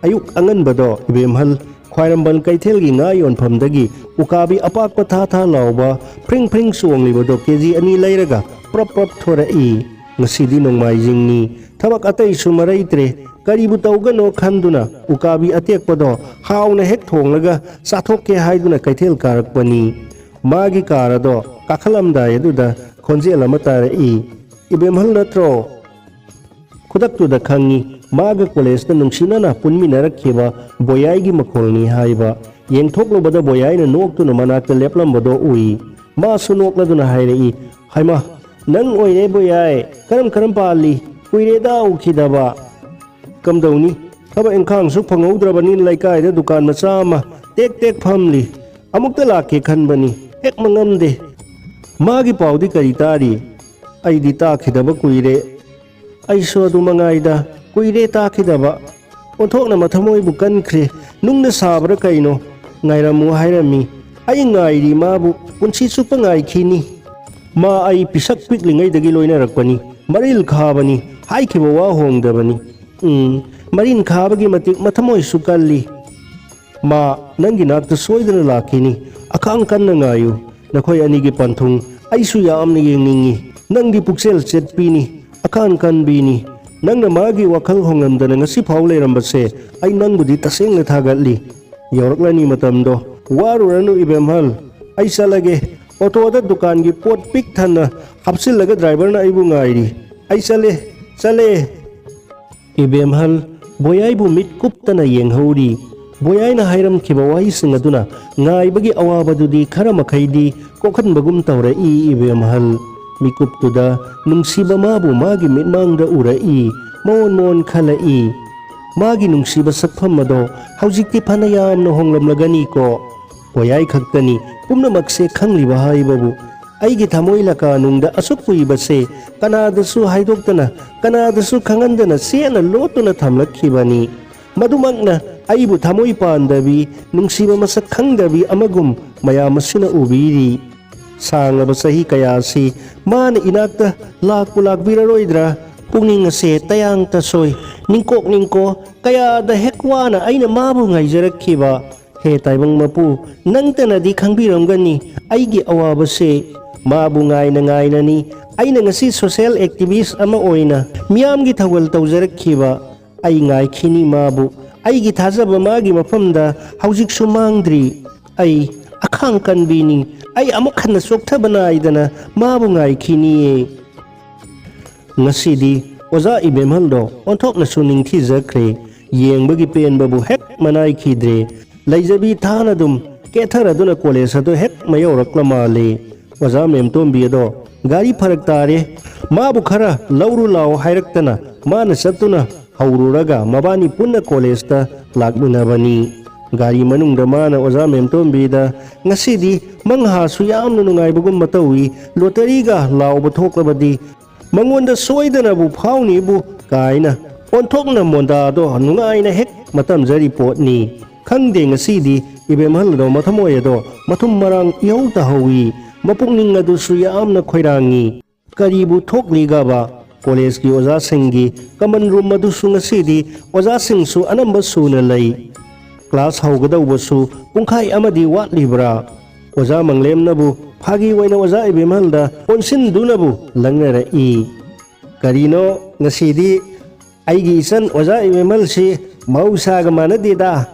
ꯑꯌꯨꯛ ꯑꯉꯟꯕꯗꯣ ꯏꯕꯦꯝꯍꯜ ꯈ꯭ꯋꯥꯏꯔꯝꯕꯟ ꯀꯩꯊꯦꯜꯒꯤ ꯉꯥ ꯌꯣꯟꯐꯝꯗꯒꯤ ꯎꯀꯥꯕꯤ ꯑꯄꯥꯛꯄ ꯊꯥ ꯊꯥ ꯂꯥꯎꯕ ꯐ꯭ꯔꯤꯡ ꯐ꯭ꯔꯤꯡ ꯆꯣꯡꯂꯤꯕꯗꯣ ꯀꯦ ꯖꯤ ꯑꯅꯤ ꯂꯩꯔꯒ ꯄ꯭ꯔꯞ ꯄ꯭ꯔꯞ ꯊꯣꯔꯛꯏ꯫ ꯉꯁꯤꯗꯤ ꯅꯣꯡꯃꯥꯏꯖꯤꯡꯅꯤ꯫ ꯊꯕꯛ ꯑꯇꯩꯁꯨ ꯃꯔꯩꯇ꯭ꯔꯦ꯫ ꯀꯔꯤꯕꯨ ꯇꯧꯒꯅꯣ ꯈꯟꯗꯨꯅ ꯎꯀꯥꯕꯤ ꯑꯇꯦꯛꯄꯗꯣ ꯍꯥꯎꯅ ꯍꯦꯛ ꯊꯣꯡꯂꯒ ꯆꯥꯊꯣꯛꯀꯦ ꯍꯥꯏꯗꯨꯅ ꯀꯩꯊꯦꯜ ꯀꯥꯔꯛꯄꯅꯤ꯫ ꯃꯥꯒꯤ ꯀꯥꯔ ꯑꯗꯣ ꯀꯥꯈꯠꯂꯝꯗꯥꯏ ꯑꯗꯨꯗ ꯈꯣꯟꯖꯦꯜ ꯑꯃ ꯇꯥꯔꯛꯏ꯫ "ꯏꯕꯦꯝꯍꯜ ꯅꯠꯇ꯭ꯔꯣ?" ꯈꯨꯗꯛꯇꯨꯗ ꯈꯪꯉꯤ, ꯃꯥꯒ ꯀꯣꯂꯦꯖꯇ ꯅꯨꯡꯁꯤꯅꯅ ꯄꯨꯟꯃꯤꯟꯅꯔꯛꯈꯤꯕ ꯕꯣꯌꯥꯏꯒꯤ ꯃꯈꯣꯜꯅꯤ ꯍꯥꯏꯕ꯫ ꯌꯦꯡꯊꯣꯛꯂꯨꯕꯗ ꯕꯣꯌꯥꯏꯅ ꯅꯣꯛꯇꯨꯅ ꯃꯅꯥꯛꯇ ꯂꯦꯞꯂꯝꯕꯗꯣ ꯎꯏ꯫ ꯃꯥꯁꯨ ꯅꯣꯛꯂꯗꯨꯅ ꯍꯥꯏꯔꯛꯏ, "ꯍꯩꯃꯥ, ꯅꯪ ꯑꯣꯏꯔꯦ ꯕꯣꯌꯥꯏ, ꯀꯔꯝ ꯀꯔꯝ ꯄꯥꯜꯂꯤ? ꯀꯨꯏꯔꯦꯗ ꯎꯈꯤꯗꯕ꯫ ꯀꯝꯗꯧꯅꯤ, ꯊꯕꯛ ꯏꯪꯈꯥꯡꯁꯨ ꯐꯪꯍꯧꯗ꯭ꯔꯕꯅꯤꯅ ꯂꯩꯀꯥꯏꯗ ꯗꯨꯀꯥꯟ ꯃꯆꯥ ꯑꯃ ꯇꯦꯛ ꯇꯦꯛ ꯐꯝꯂꯤ꯫ ꯑꯃꯨꯛꯇ ꯂꯥꯛꯀꯦ ꯈꯟꯕꯅꯤ, ꯍꯦꯛ ꯃꯉꯝꯗꯦ꯫ ꯃꯥꯒꯤ ꯄꯥꯎꯗꯤ ꯀꯔꯤ ꯇꯥꯔꯤ? ꯑꯩꯗꯤ ꯇꯥꯈꯤꯗꯕ ꯀꯨꯏꯔꯦ꯫" "ꯑꯩꯁꯨ ꯑꯗꯨ ꯃꯉꯥꯏꯗ, ꯀꯨꯏꯔꯦ ꯇꯥꯈꯤꯗꯕ꯫ ꯑꯣꯟꯊꯣꯛꯅ ꯃꯊꯃꯣꯏꯕꯨ ꯀꯟꯈ꯭ꯔꯦ꯫ ꯅꯨꯡꯅ ꯁꯥꯕ꯭ꯔꯥ ꯀꯩꯅꯣ? ꯉꯥꯏꯔꯝꯃꯨ ꯍꯥꯏꯔꯝꯃꯤ꯫ ꯑꯩ ꯉꯥꯏꯔꯤ ꯃꯥꯕꯨ, ꯄꯨꯟꯁꯤ ꯆꯨꯞꯄ ꯉꯥꯏꯈꯤꯅꯤ꯫ ꯃꯥ ꯑꯩ ꯄꯤꯁꯛ ꯄꯤꯛꯂꯤꯉꯩꯗꯒꯤ ꯂꯣꯏꯅꯔꯛꯄꯅꯤ꯫ ꯃꯔꯤꯜ ꯈꯥꯕꯅꯤ, ꯍꯥꯏꯈꯤꯕ ꯋꯥ ꯍꯣꯡꯗꯕꯅꯤ꯫ ꯎꯝ, ꯃꯔꯤꯟ ꯈꯥꯕꯒꯤ ꯃꯇꯤꯛ ꯃꯊꯃꯣꯏꯁꯨ ꯀꯜꯂꯤ꯫ ꯃꯥ ꯅꯪꯒꯤ ꯅꯥꯛꯇ ꯁꯣꯏꯗꯅ ꯂꯥꯛꯈꯤꯅꯤ꯫ ꯑꯈꯥꯡ ꯀꯟꯅ ꯉꯥꯏꯌꯨ꯫ ꯅꯈꯣꯏ ꯑꯅꯤꯒꯤ ꯄꯟꯊꯨꯡ ꯑꯩꯁꯨ ꯌꯥꯝꯅ ꯌꯦꯡꯅꯤꯡꯏ꯫ ꯅꯪꯗꯤ ꯄꯨꯛꯆꯦꯜ ꯆꯦꯠꯄꯤꯅꯤ, ꯑꯈꯥꯡ ꯀꯟꯕꯤꯅꯤ꯫ ꯅꯪꯅ ꯃꯥꯒꯤ ꯋꯥꯈꯜ ꯍꯣꯡꯂꯝꯗꯅ ꯉꯁꯤ ꯐꯥꯎ ꯂꯩꯔꯝꯕꯁꯦ ꯑꯩ ꯅꯪꯕꯨꯗꯤ ꯇꯁꯦꯡꯅ ꯊꯥꯒꯠꯂꯤ꯫ ꯌꯧꯔꯛꯂꯅꯤ ꯃꯇꯝꯗꯣ꯫ ꯋꯥꯔꯨꯔꯅꯨ ꯏꯕꯦꯝꯍꯜ, ꯑꯩ ꯆꯠꯂꯒꯦ꯫ ꯑꯣꯇꯣꯗ ꯗꯨꯀꯥꯟꯒꯤ ꯄꯣꯠ ꯄꯤꯛ ꯊꯟꯅ ꯍꯥꯞꯆꯤꯜꯂꯒ ꯗ꯭ꯔꯥꯏꯚꯔꯅ ꯑꯩꯕꯨ ꯉꯥꯏꯔꯤ꯫ ꯑꯩ ꯆꯠꯂꯦ, ꯆꯠꯂꯦ꯫" ꯏꯕꯦꯝꯍꯜ ꯕꯣꯌꯥꯏꯕꯨ ꯃꯤꯠ ꯀꯨꯞꯇꯅ ꯌꯦꯡꯍꯧꯔꯤ꯫ ꯕꯣꯌꯥꯏꯅ ꯍꯥꯏꯔꯝꯈꯤꯕ ꯋꯥꯍꯩꯁꯤꯡ ꯑꯗꯨꯅ ꯉꯥꯏꯕꯒꯤ ꯑꯋꯥꯕꯗꯨꯗꯤ ꯈꯔ ꯃꯈꯩꯗꯤ ꯀꯣꯛꯍꯟꯕꯒꯨꯝ ꯇꯧꯔꯛꯏ ꯏꯕꯦꯝꯍꯜ꯫ ꯃꯤꯀꯨꯞꯇꯨꯗ ꯅꯨꯡꯁꯤꯕ ꯃꯥꯕꯨ ꯃꯥꯒꯤ ꯃꯤꯠꯃꯥꯡꯗ ꯎꯔꯛꯏ꯫ ꯃꯑꯣꯟ ꯃꯑꯣꯟ ꯈꯜꯂꯛꯏ꯫ ꯃꯥꯒꯤ ꯅꯨꯡꯁꯤꯕ ꯁꯛꯐꯝ ꯑꯗꯣ ꯍꯧꯖꯤꯛꯇꯤ ꯐꯅ ꯌꯥꯝꯅ ꯍꯣꯡꯂꯝꯂꯒꯅꯤꯀꯣ꯫ ꯕꯣꯌꯥꯏ ꯈꯛꯇꯅꯤ ꯄꯨꯝꯅꯃꯛꯁꯦ ꯈꯪꯂꯤꯕ ꯍꯥꯏꯕꯕꯨ꯫ ꯑꯩꯒꯤ ꯊꯃꯣꯏ ꯂꯀꯥꯅꯨꯡꯗ ꯑꯁꯨꯛ ꯀꯨꯏꯕꯁꯦ ꯀꯅꯥꯗꯁꯨ ꯍꯥꯏꯗꯣꯛꯇꯅ, ꯀꯅꯥꯗꯁꯨ ꯈꯪꯍꯟꯗꯅ ꯆꯦꯠꯅ ꯂꯣꯠꯇꯨꯅ ꯊꯝꯂꯛꯈꯤꯕꯅꯤ꯫ ꯃꯗꯨꯃꯛꯅ ꯑꯩꯕꯨ ꯊꯃꯣꯏ ꯄꯥꯟꯗꯕꯤ, ꯅꯨꯡꯁꯤꯕ ꯃꯁꯛ ꯈꯪꯗꯕꯤ ꯑꯃꯒꯨꯝ ꯃꯌꯥꯝ ꯑꯁꯤꯅ ꯎꯕꯤꯔꯤ꯫ ꯁꯥꯡꯂꯕ ꯆꯍꯤ ꯀꯌꯥ ꯑꯁꯤ ꯃꯥꯅ ꯏꯅꯥꯛꯇ ꯂꯥꯛꯄꯨ ꯂꯥꯛꯄꯤꯔꯔꯣꯏꯗ꯭ꯔꯥ? ꯄꯨꯛꯅꯤꯡ ꯑꯁꯦ ꯇꯌꯥꯡ ꯇꯁꯣꯏ, ꯅꯤꯡꯀꯣꯛ ꯅꯤꯡꯀꯣ ꯀꯌꯥꯗ ꯍꯦꯛ ꯋꯥꯅ ꯑꯩꯅ ꯃꯥꯕꯨ ꯉꯥꯏꯖꯔꯛꯈꯤꯕ꯫ ꯍꯦ ꯇꯥꯏꯕꯪ ꯃꯄꯨ, ꯅꯪꯇꯅꯗꯤ ꯈꯪꯕꯤꯔꯝꯒꯅꯤ ꯑꯩꯒꯤ ꯑꯋꯥꯕꯁꯦ꯫ ꯃꯥꯕꯨ ꯉꯥꯏꯅ ꯉꯥꯏꯅꯅꯤ ꯑꯩꯅ ꯉꯁꯤ social activist ꯑꯃ ꯑꯣꯏꯅ ꯃꯤꯌꯥꯝꯒꯤ ꯊꯧꯒꯜ ꯇꯧꯖꯔꯛꯈꯤꯕ꯫ ꯑꯩ ꯉꯥꯏꯈꯤꯅꯤ ꯃꯥꯕꯨ꯫ ꯑꯩꯒꯤ ꯊꯥꯖꯕ ꯃꯥꯒꯤ ꯃꯐꯝꯗ ꯍꯧꯖꯤꯛꯁꯨ ꯃꯥꯡꯗ꯭ꯔꯤ꯫ ꯑꯩ ꯑꯈꯥꯡ ꯀꯟꯕꯤꯅꯤ, ꯑꯩ ꯑꯃꯨꯛ ꯍꯟꯅ ꯆꯣꯛꯊꯕ ꯅꯥꯏꯗꯅ ꯃꯥꯕꯨ ꯉꯥꯏꯈꯤꯅꯤꯌꯦ꯫ ꯉꯁꯤꯗꯤ ꯑꯣꯖꯥ ꯏꯕꯦꯝꯍꯜꯗꯣ ꯑꯣꯟꯊꯣꯛꯅꯁꯨ ꯅꯤꯡꯊꯤꯖꯈ꯭ꯔꯦ꯫ ꯌꯦꯡꯕꯒꯤ ꯄꯦꯟꯕꯕꯨ ꯍꯦꯛ ꯃꯅꯥꯏꯈꯤꯗ꯭ꯔꯦ꯫ ꯂꯩꯖꯕꯤ ꯊꯥꯅ ꯑꯗꯨꯝ ꯀꯦꯊꯔꯗꯨꯅ ꯀꯣꯂꯦꯖ ꯑꯗꯨ ꯍꯦꯛ ꯃꯌꯧꯔꯛꯂ ꯃꯥꯜꯂꯦ꯫ ꯑꯣꯖꯥ ꯃꯦꯝꯇꯣꯝꯕꯤ ꯑꯗꯣ ꯒꯥꯔꯤ ꯐꯔꯛ ꯇꯥꯔꯦ, ꯃꯥꯕꯨ ꯈꯔ ꯂꯧꯔꯨ ꯂꯥꯎ ꯍꯥꯏꯔꯛꯇꯅ ꯃꯥꯅ ꯆꯠꯇꯨꯅ ꯍꯧꯔꯨꯔꯒ ꯃꯕꯥꯅꯤ ꯄꯨꯟꯅ ꯀꯣꯂꯦꯖꯇ ꯂꯥꯛꯃꯤꯟꯅꯕꯅꯤ꯫ ꯒꯥꯔꯤ ꯃꯅꯨꯡꯗ ꯃꯥꯅ ꯑꯣꯖꯥ ꯃꯦꯝꯇꯣꯝꯕꯤꯗ, "ꯉꯁꯤꯗꯤ ꯃꯪꯍꯥꯁꯨ ꯌꯥꯝꯅ ꯅꯨꯡꯉꯥꯏꯕꯒꯨꯝꯕ ꯇꯧꯏ, ꯂꯣꯇꯔꯤꯒ ꯂꯥꯎꯕ ꯊꯣꯛꯂꯕꯗꯤ ꯃꯉꯣꯟꯗ ꯁꯣꯏꯗꯅꯕꯨ ꯐꯥꯎꯅꯤꯕꯨ" ꯀꯥꯏꯅ ꯑꯣꯟꯊꯣꯛꯅ ꯃꯣꯟꯗꯥꯗꯣ ꯅꯨꯡꯉꯥꯏꯅ ꯍꯦꯛ ꯃꯇꯝꯖꯔꯤ ꯄꯣꯠꯅꯤ꯫ ꯈꯪꯗꯦ, ꯉꯁꯤꯗꯤ ꯏꯕꯦꯝꯍꯜꯗꯣ ꯃꯊꯃꯣꯏ ꯑꯗꯣ ꯃꯊꯨꯝ ꯃꯔꯥꯡ ꯏꯍꯧ ꯇꯥꯍꯧꯏ꯫ ꯃꯄꯨꯛꯅꯤꯡ ꯑꯗꯨꯁꯨ ꯌꯥꯝꯅ ꯈꯣꯏꯔꯥꯡꯉꯤ꯫ ꯀꯔꯤꯕꯨ ꯊꯣꯛꯂꯤꯒꯕ? ꯀꯣꯂꯦꯖꯀꯤ ꯑꯣꯖꯥꯁꯤꯡꯒꯤ ꯀꯃꯟ ꯔꯨꯝ ꯑꯗꯨꯁꯨ ꯉꯁꯤꯗꯤ ꯑꯣꯖꯥꯁꯤꯡꯁꯨ ꯑꯅꯝꯕ ꯁꯨꯅ ꯂꯩ꯫ ꯀ꯭ꯂꯥꯁ ꯍꯧꯒꯗꯧꯕꯁꯨ ꯄꯨꯡꯈꯥꯏ ꯑꯃꯗꯤ ꯋꯥꯠꯂꯤꯕ꯭ꯔꯥ? ꯑꯣꯖꯥ ꯃꯪꯂꯦꯝꯅꯕꯨ ꯐꯥꯒꯤ ꯑꯣꯏꯅ ꯑꯣꯖꯥ ꯏꯕꯦꯝꯍꯜꯗ ꯑꯣꯟꯁꯤꯟꯗꯨꯅꯕꯨ ꯂꯪꯅꯔꯛꯏ꯫ "ꯀꯔꯤꯅꯣ ꯉꯁꯤꯗꯤ ꯑꯩꯒꯤ ꯏꯆꯟ ꯑꯣꯖꯥ ꯏꯕꯦꯝꯍꯜꯁꯤ ꯃꯍꯧꯁꯥꯒ ꯃꯥꯟꯅꯗꯦꯗ,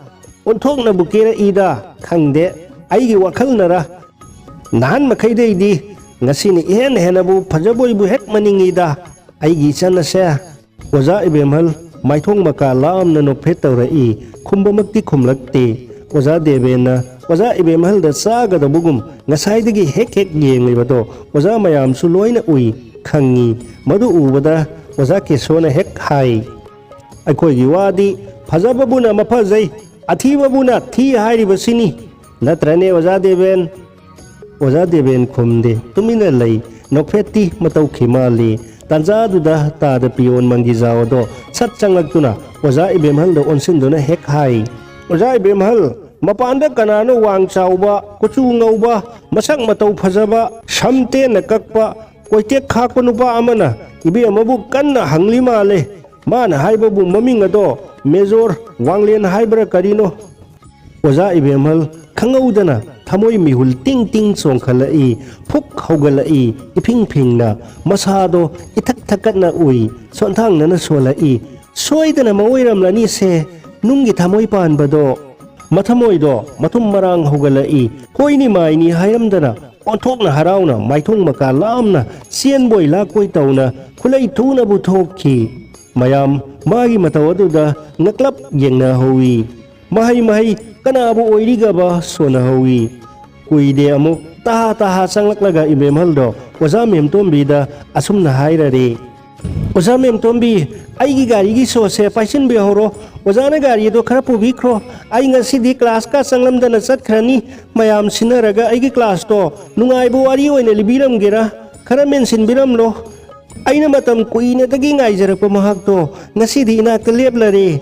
ꯑꯣꯟꯊꯣꯛꯅꯕꯨ ꯀꯦꯔꯛꯏꯗ, ꯈꯪꯗꯦ ꯑꯩꯒꯤ ꯋꯥꯈꯜꯅꯔ꯫ ꯅꯍꯥꯟ ꯃꯈꯩꯗꯩꯗꯤ ꯉꯁꯤꯅ ꯏꯍꯦꯟ ꯍꯦꯟꯅꯕꯨ ꯐꯖꯕꯣꯏꯕꯨ ꯍꯦꯛ ꯃꯅꯤꯡꯉꯤꯗ ꯑꯩꯒꯤ ꯏꯆꯟ ꯑꯁꯦ"꯫ ꯑꯣꯖꯥ ꯏꯕꯦꯝꯍꯜ ꯃꯥꯏꯊꯣꯡ ꯃꯀꯥ ꯂꯥꯝꯅ ꯅꯣꯛꯐꯦꯠ ꯇꯧꯔꯛꯏ꯫ ꯈꯨꯝꯕꯃꯛꯇꯤ ꯈꯨꯝꯂꯛꯇꯦ꯫ ꯑꯣꯖꯥ ꯗꯦꯕꯦꯟꯅ ꯑꯣꯖꯥ ꯏꯕꯦꯝꯍꯜꯗ ꯆꯥꯒꯗꯧꯕꯒꯨꯝ ꯉꯁꯥꯏꯗꯒꯤ ꯍꯦꯛ ꯍꯦꯛ ꯌꯦꯡꯂꯤꯕꯗꯣ ꯑꯣꯖꯥ ꯃꯌꯥꯝꯁꯨ ꯂꯣꯏꯅ ꯎꯏ, ꯈꯪꯉꯤ꯫ ꯃꯗꯨ ꯎꯕꯗ ꯑꯣꯖꯥ ꯀꯦꯁꯣꯅ ꯍꯦꯛ ꯍꯥꯏ, "ꯑꯩꯈꯣꯏꯒꯤ ꯋꯥꯗꯤ ꯐꯖꯕꯕꯨꯅ ꯃꯐꯖꯩ, ꯑꯊꯤꯕꯕꯨꯅ ꯊꯤ ꯍꯥꯏꯔꯤꯕꯁꯤꯅꯤ꯫ ꯅꯠꯇ꯭ꯔꯅꯦ ꯑꯣꯖꯥ ꯗꯦꯕꯦꯟ?" ꯑꯣꯖꯥ ꯗꯦꯕꯦꯟ ꯈꯨꯝꯗꯦ, ꯇꯨꯃꯤꯟꯅ ꯂꯩ꯫ ꯅꯣꯛꯐꯦꯠꯇꯤ ꯃꯇꯧꯈꯤ ꯃꯥꯜꯂꯤ꯫ ꯇꯥꯟꯖꯥꯗꯨꯗ ꯇꯥꯗ ꯄꯤꯌꯣꯟ ꯃꯪꯒꯤꯖꯥꯎ ꯑꯗꯣ ꯁꯠ ꯆꯪꯂꯛꯇꯨꯅ ꯑꯣꯖꯥ ꯏꯕꯦꯝꯍꯜꯗ ꯑꯣꯟꯁꯤꯟꯗꯨꯅ ꯍꯦꯛ ꯍꯥꯏ, "ꯑꯣꯖꯥ ꯏꯕꯦꯝꯍꯜ, ꯃꯄꯥꯟꯗ ꯀꯅꯥꯅꯣ ꯋꯥꯡ ꯆꯥꯎꯕ, ꯀꯨꯆꯨ ꯉꯧꯕ, ꯃꯁꯛ ꯃꯇꯧ ꯐꯖꯕ, ꯁꯝ ꯇꯦꯟꯅ ꯀꯛꯄ, ꯀꯣꯏꯇꯦꯛ ꯈꯥꯛꯄ ꯅꯨꯄꯥ ꯑꯃꯅ ꯏꯕꯦꯝꯃꯕꯨ ꯀꯟꯅ ꯍꯪꯂꯤ ꯃꯥꯜꯂꯦ꯫ ꯃꯥꯅ ꯍꯥꯏꯕꯕꯨ ꯃꯃꯤꯡ ꯑꯗꯣ ꯃꯦꯖꯣꯔ ꯋꯥꯡꯂꯦꯟ ꯍꯥꯏꯕ꯭ꯔꯥ ꯀꯔꯤꯅꯣ?" ꯑꯣꯖꯥ ꯏꯕꯦꯝꯍꯜ ꯈꯪꯍꯧꯗꯅ ꯊꯃꯣꯏ ꯃꯤꯍꯨꯜ ꯇꯤꯡ ꯇꯤꯡ ꯆꯣꯡꯈꯠꯂꯛꯏ, ꯐꯨꯛ ꯍꯧꯒꯠꯂꯛꯏ, ꯏꯐꯤꯡ ꯐꯤꯡꯅ ꯃꯁꯥꯗꯣ ꯏꯊꯛ ꯊꯛꯀꯠꯅ ꯎꯏ, ꯁꯣꯟꯊꯥꯡꯅꯅ ꯁꯣꯜꯂꯛꯏ꯫ "ꯁꯣꯏꯗꯅ ꯃꯑꯣꯏꯔꯝꯂꯅꯤꯁꯦ, ꯅꯨꯡꯒꯤ ꯊꯃꯣꯏ ꯄꯥꯟꯕꯗꯣ"꯫ ꯃꯊꯃꯣꯏꯗꯣ ꯃꯊꯨꯝ ꯃꯔꯥꯡ ꯍꯧꯒꯠꯂꯛꯏ꯫ ꯍꯣꯏꯅꯤ ꯃꯥꯏꯅꯤ ꯍꯥꯏꯔꯝꯗꯅ ꯑꯣꯟꯊꯣꯛꯅ ꯍꯔꯥꯎꯅ ꯃꯥꯏꯊꯣꯡ ꯃꯀꯥ ꯂꯥꯝꯅ ꯆꯦꯟꯕꯣꯏ ꯂꯥꯛꯄꯣꯏ ꯇꯧꯅ ꯈꯨꯂꯩ ꯊꯨꯅꯕꯨ ꯊꯣꯛꯈꯤ꯫ ꯃꯌꯥꯝ ꯃꯥꯒꯤ ꯃꯇꯧ ꯑꯗꯨꯗ ꯉꯛꯂꯞ ꯌꯦꯡꯅꯍꯧꯏ꯫ ꯃꯍꯩ ꯃꯍꯩ ꯀꯅꯥꯕꯨ ꯑꯣꯏꯔꯤꯒꯕ ꯁꯣꯟꯅꯍꯧꯏ꯫ ꯀꯨꯏꯗꯦ ꯑꯃꯨꯛ ꯇꯍꯥ ꯇꯍꯥ ꯆꯪꯂꯛꯂꯒ ꯏꯕꯦꯝꯍꯜꯗꯣ ꯑꯣꯖꯥ ꯃꯦꯝꯇꯣꯝꯕꯤꯗ ꯑꯁꯨꯝꯅ ꯍꯥꯏꯔꯔꯦ, "ꯑꯣꯖꯥ ꯃꯦꯝꯇꯣꯝꯕꯤ, ꯑꯩꯒꯤ ꯒꯥꯔꯤꯒꯤ ꯁꯣꯁꯦ ꯄꯥꯏꯁꯤꯟꯕꯤꯍꯧꯔꯣ꯫ ꯑꯣꯖꯥꯅ ꯒꯥꯔꯤ ꯑꯗꯣ ꯈꯔ ꯄꯨꯕꯤꯈ꯭ꯔꯣ꯫ ꯑꯩ ꯉꯁꯤꯗꯤ ꯀ꯭ꯂꯥꯁꯀ ꯆꯪꯂꯝꯗꯅ ꯆꯠꯈ꯭ꯔꯅꯤ꯫ ꯃꯌꯥꯝ ꯁꯤꯟꯅꯔꯒ ꯑꯩꯒꯤ ꯀ꯭ꯂꯥꯁꯇꯣ ꯅꯨꯡꯉꯥꯏꯕ ꯋꯥꯔꯤ ꯑꯣꯏꯅ ꯂꯤꯕꯤꯔꯝꯒꯦꯔꯥ? ꯈꯔ ꯃꯦꯟꯁꯤꯟꯕꯤꯔꯝꯂꯣ꯫ ꯑꯩꯅ ꯃꯇꯝ ꯀꯨꯏꯅꯗꯒꯤ ꯉꯥꯏꯖꯔꯛꯄ ꯃꯍꯥꯛꯇꯣ ꯉꯁꯤꯗꯤ ꯏꯅꯥꯛꯇ ꯂꯦꯞꯂꯔꯦ꯫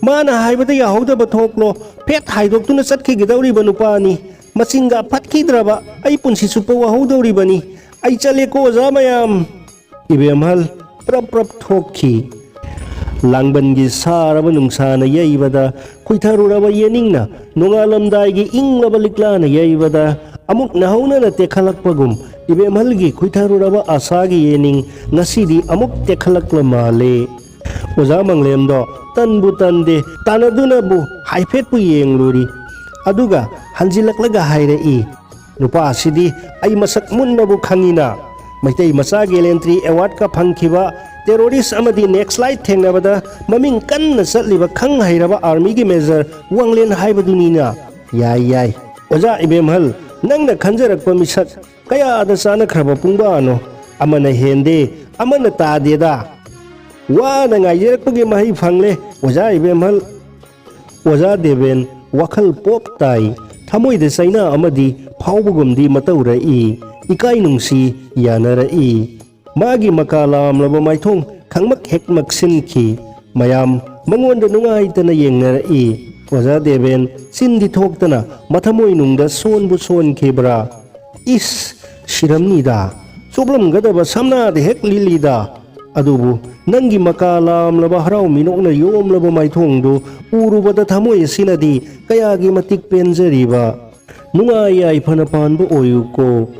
ꯃꯥꯅ ꯍꯥꯏꯕꯗ ꯌꯥꯍꯧꯗꯕ ꯊꯣꯛꯂꯣ꯫ ꯐꯦꯠ ꯍꯥꯏꯗꯣꯛꯇꯨꯅ ꯆꯠꯈꯤꯒꯗꯧꯔꯤꯕ ꯅꯨꯄꯥꯅꯤ꯫ ꯃꯆꯤꯟꯒ ꯐꯠꯈꯤꯗ꯭ꯔꯕ ꯑꯩ ꯄꯨꯟꯁꯤ ꯆꯨꯞꯄ ꯋꯥꯍꯧꯗꯧꯔꯤꯕꯅꯤ꯫ ꯑꯩ ꯆꯠꯂꯦꯀꯣ ꯑꯣꯖꯥ ꯃꯌꯥꯝ꯫" ꯏꯕꯦꯝꯍꯜ ꯄ꯭ꯔꯞ ꯄ꯭ꯔꯞ ꯊꯣꯛꯈꯤ꯫ ꯂꯥꯡꯕꯟꯒꯤ ꯁꯥꯔꯕ ꯅꯨꯡꯁꯥꯅ ꯌꯩꯕꯗ ꯈꯨꯏꯊꯔꯨꯔꯕ ꯌꯦꯅꯤꯡꯅ ꯅꯣꯡꯉꯥꯜꯂꯝꯗꯥꯏꯒꯤ ꯏꯪꯂꯕ ꯂꯤꯛꯂꯥꯅ ꯌꯩꯕꯗ ꯑꯃꯨꯛ ꯅꯧꯍꯧꯅꯅ ꯇꯦꯛꯈꯠꯂꯛꯄꯒꯨꯝ ꯏꯕꯦꯝꯍꯜꯒꯤ ꯈꯨꯏꯊꯔꯨꯔꯕ ꯑꯁꯥꯒꯤ ꯌꯦꯅꯤꯡ ꯉꯁꯤꯗꯤ ꯑꯃꯨꯛ ꯇꯦꯛꯈꯠꯂꯛꯄ ꯃꯥꯜꯂꯦ꯫ ꯑꯣꯖꯥ ꯃꯪꯂꯦꯝꯗꯣ ꯇꯟꯕꯨ ꯇꯟꯗꯦ, ꯇꯥꯟꯅꯗꯨꯅꯕꯨ ꯍꯥꯏꯐꯦꯠꯄꯨ ꯌꯦꯡꯂꯨꯔꯤ꯫ ꯑꯗꯨꯒ ꯍꯟꯖꯤꯜꯂꯛꯂꯒ ꯍꯥꯏꯔꯛꯏ, "ꯅꯨꯄꯥ ꯑꯁꯤꯗꯤ ꯑꯩ ꯃꯁꯛ ꯃꯨꯟꯅꯕꯨ ꯈꯪꯉꯤꯅ꯫ ꯃꯩꯇꯩ ꯃꯆꯥ ꯒꯦꯂꯦꯟꯇ꯭ꯔꯤ ꯑꯦꯋꯥꯔꯗꯀ ꯐꯪꯈꯤꯕ ꯇꯦꯔꯣꯔꯤꯁ ꯑꯃꯗꯤ ꯅꯦꯛꯁꯂꯥꯏꯠ ꯊꯦꯡꯅꯕꯗ ꯃꯃꯤꯡ ꯀꯟꯅ ꯆꯠꯂꯤꯕ ꯈꯪ ꯍꯩꯔꯕ ꯑꯥꯔꯃꯤꯒꯤ ꯃꯦꯖꯔ ꯋꯥꯡꯂꯦꯟ ꯍꯥꯏꯕꯗꯨꯅꯤꯅ꯫ ꯌꯥꯏ, ꯌꯥꯏ꯫ ꯑꯣꯖꯥ ꯏꯕꯦꯝꯍꯜ, ꯅꯪꯅ ꯈꯟꯖꯔꯛꯄ ꯃꯤꯁꯛ ꯀꯌꯥꯗ ꯆꯥꯅꯈ꯭ꯔꯕ ꯄꯨꯡꯕꯥꯅꯣ? ꯑꯃꯅ ꯍꯦꯟꯗꯦ, ꯑꯃꯅ ꯇꯥꯗꯦꯗ꯫ ꯋꯥꯅ ꯉꯥꯏꯖꯔꯛꯄꯒꯤ ꯃꯍꯩ ꯐꯪꯂꯦ, ꯑꯣꯖꯥ ꯏꯕꯦꯝꯍꯜ꯫" ꯑꯣꯖꯥ ꯗꯦꯕꯦꯟ ꯋꯥꯈꯜ ꯄꯣꯞ ꯇꯥꯏ꯫ ꯊꯃꯣꯏꯗ ꯆꯩꯅꯥ ꯑꯃꯗꯤ ꯐꯥꯎꯕꯒꯨꯝꯗꯤ ꯃꯇꯧꯔꯛꯏ꯫ ꯏꯀꯥꯏ ꯅꯨꯡꯁꯤ ꯌꯥꯅꯔꯛꯏ꯫ ꯃꯥꯒꯤ ꯃꯀꯥ ꯂꯥꯝꯂꯕ ꯃꯥꯏꯊꯣꯡ ꯈꯪꯃꯛ ꯍꯦꯛ ꯃꯛꯁꯤꯟꯈꯤ꯫ ꯃꯌꯥꯝ ꯃꯉꯣꯟꯗ ꯅꯨꯡꯉꯥꯏꯇꯅ ꯌꯦꯡꯅꯔꯛꯏ꯫ ꯑꯣꯖꯥ ꯗꯦꯕꯦꯟ ꯆꯤꯟꯗꯤ ꯊꯣꯛꯇꯅ ꯃꯊꯃꯣꯏꯅꯨꯡꯗ ꯁꯣꯟꯕꯨ ꯁꯣꯟꯈꯤꯕ꯭ꯔꯥ? "ꯏꯁ, ꯁꯤꯔꯝꯅꯤꯗ꯫ ꯆꯣꯞꯂꯝꯒꯗꯕ ꯁꯝꯅꯥꯗ ꯍꯦꯛ ꯂꯤꯠꯂꯤꯗ꯫ ꯑꯗꯨꯕꯨ ꯅꯪꯒꯤ ꯃꯀꯥ ꯂꯥꯝꯂꯕ ꯍꯔꯥꯎ ꯃꯤꯅꯣꯛꯅ ꯌꯣꯝꯂꯕ ꯃꯥꯏꯊꯣꯡꯗꯨ ꯎꯔꯨꯕꯗ ꯊꯃꯣꯏ ꯑꯁꯤꯅꯗꯤ ꯀꯌꯥꯒꯤ ꯃꯇꯤꯛ ꯄꯦꯟꯖꯔꯤꯕ꯫ ꯅꯨꯡꯉꯥꯏ ꯌꯥꯏꯐꯅ ꯄꯥꯟꯕ ꯑꯣꯏꯌꯨꯀꯣ꯫"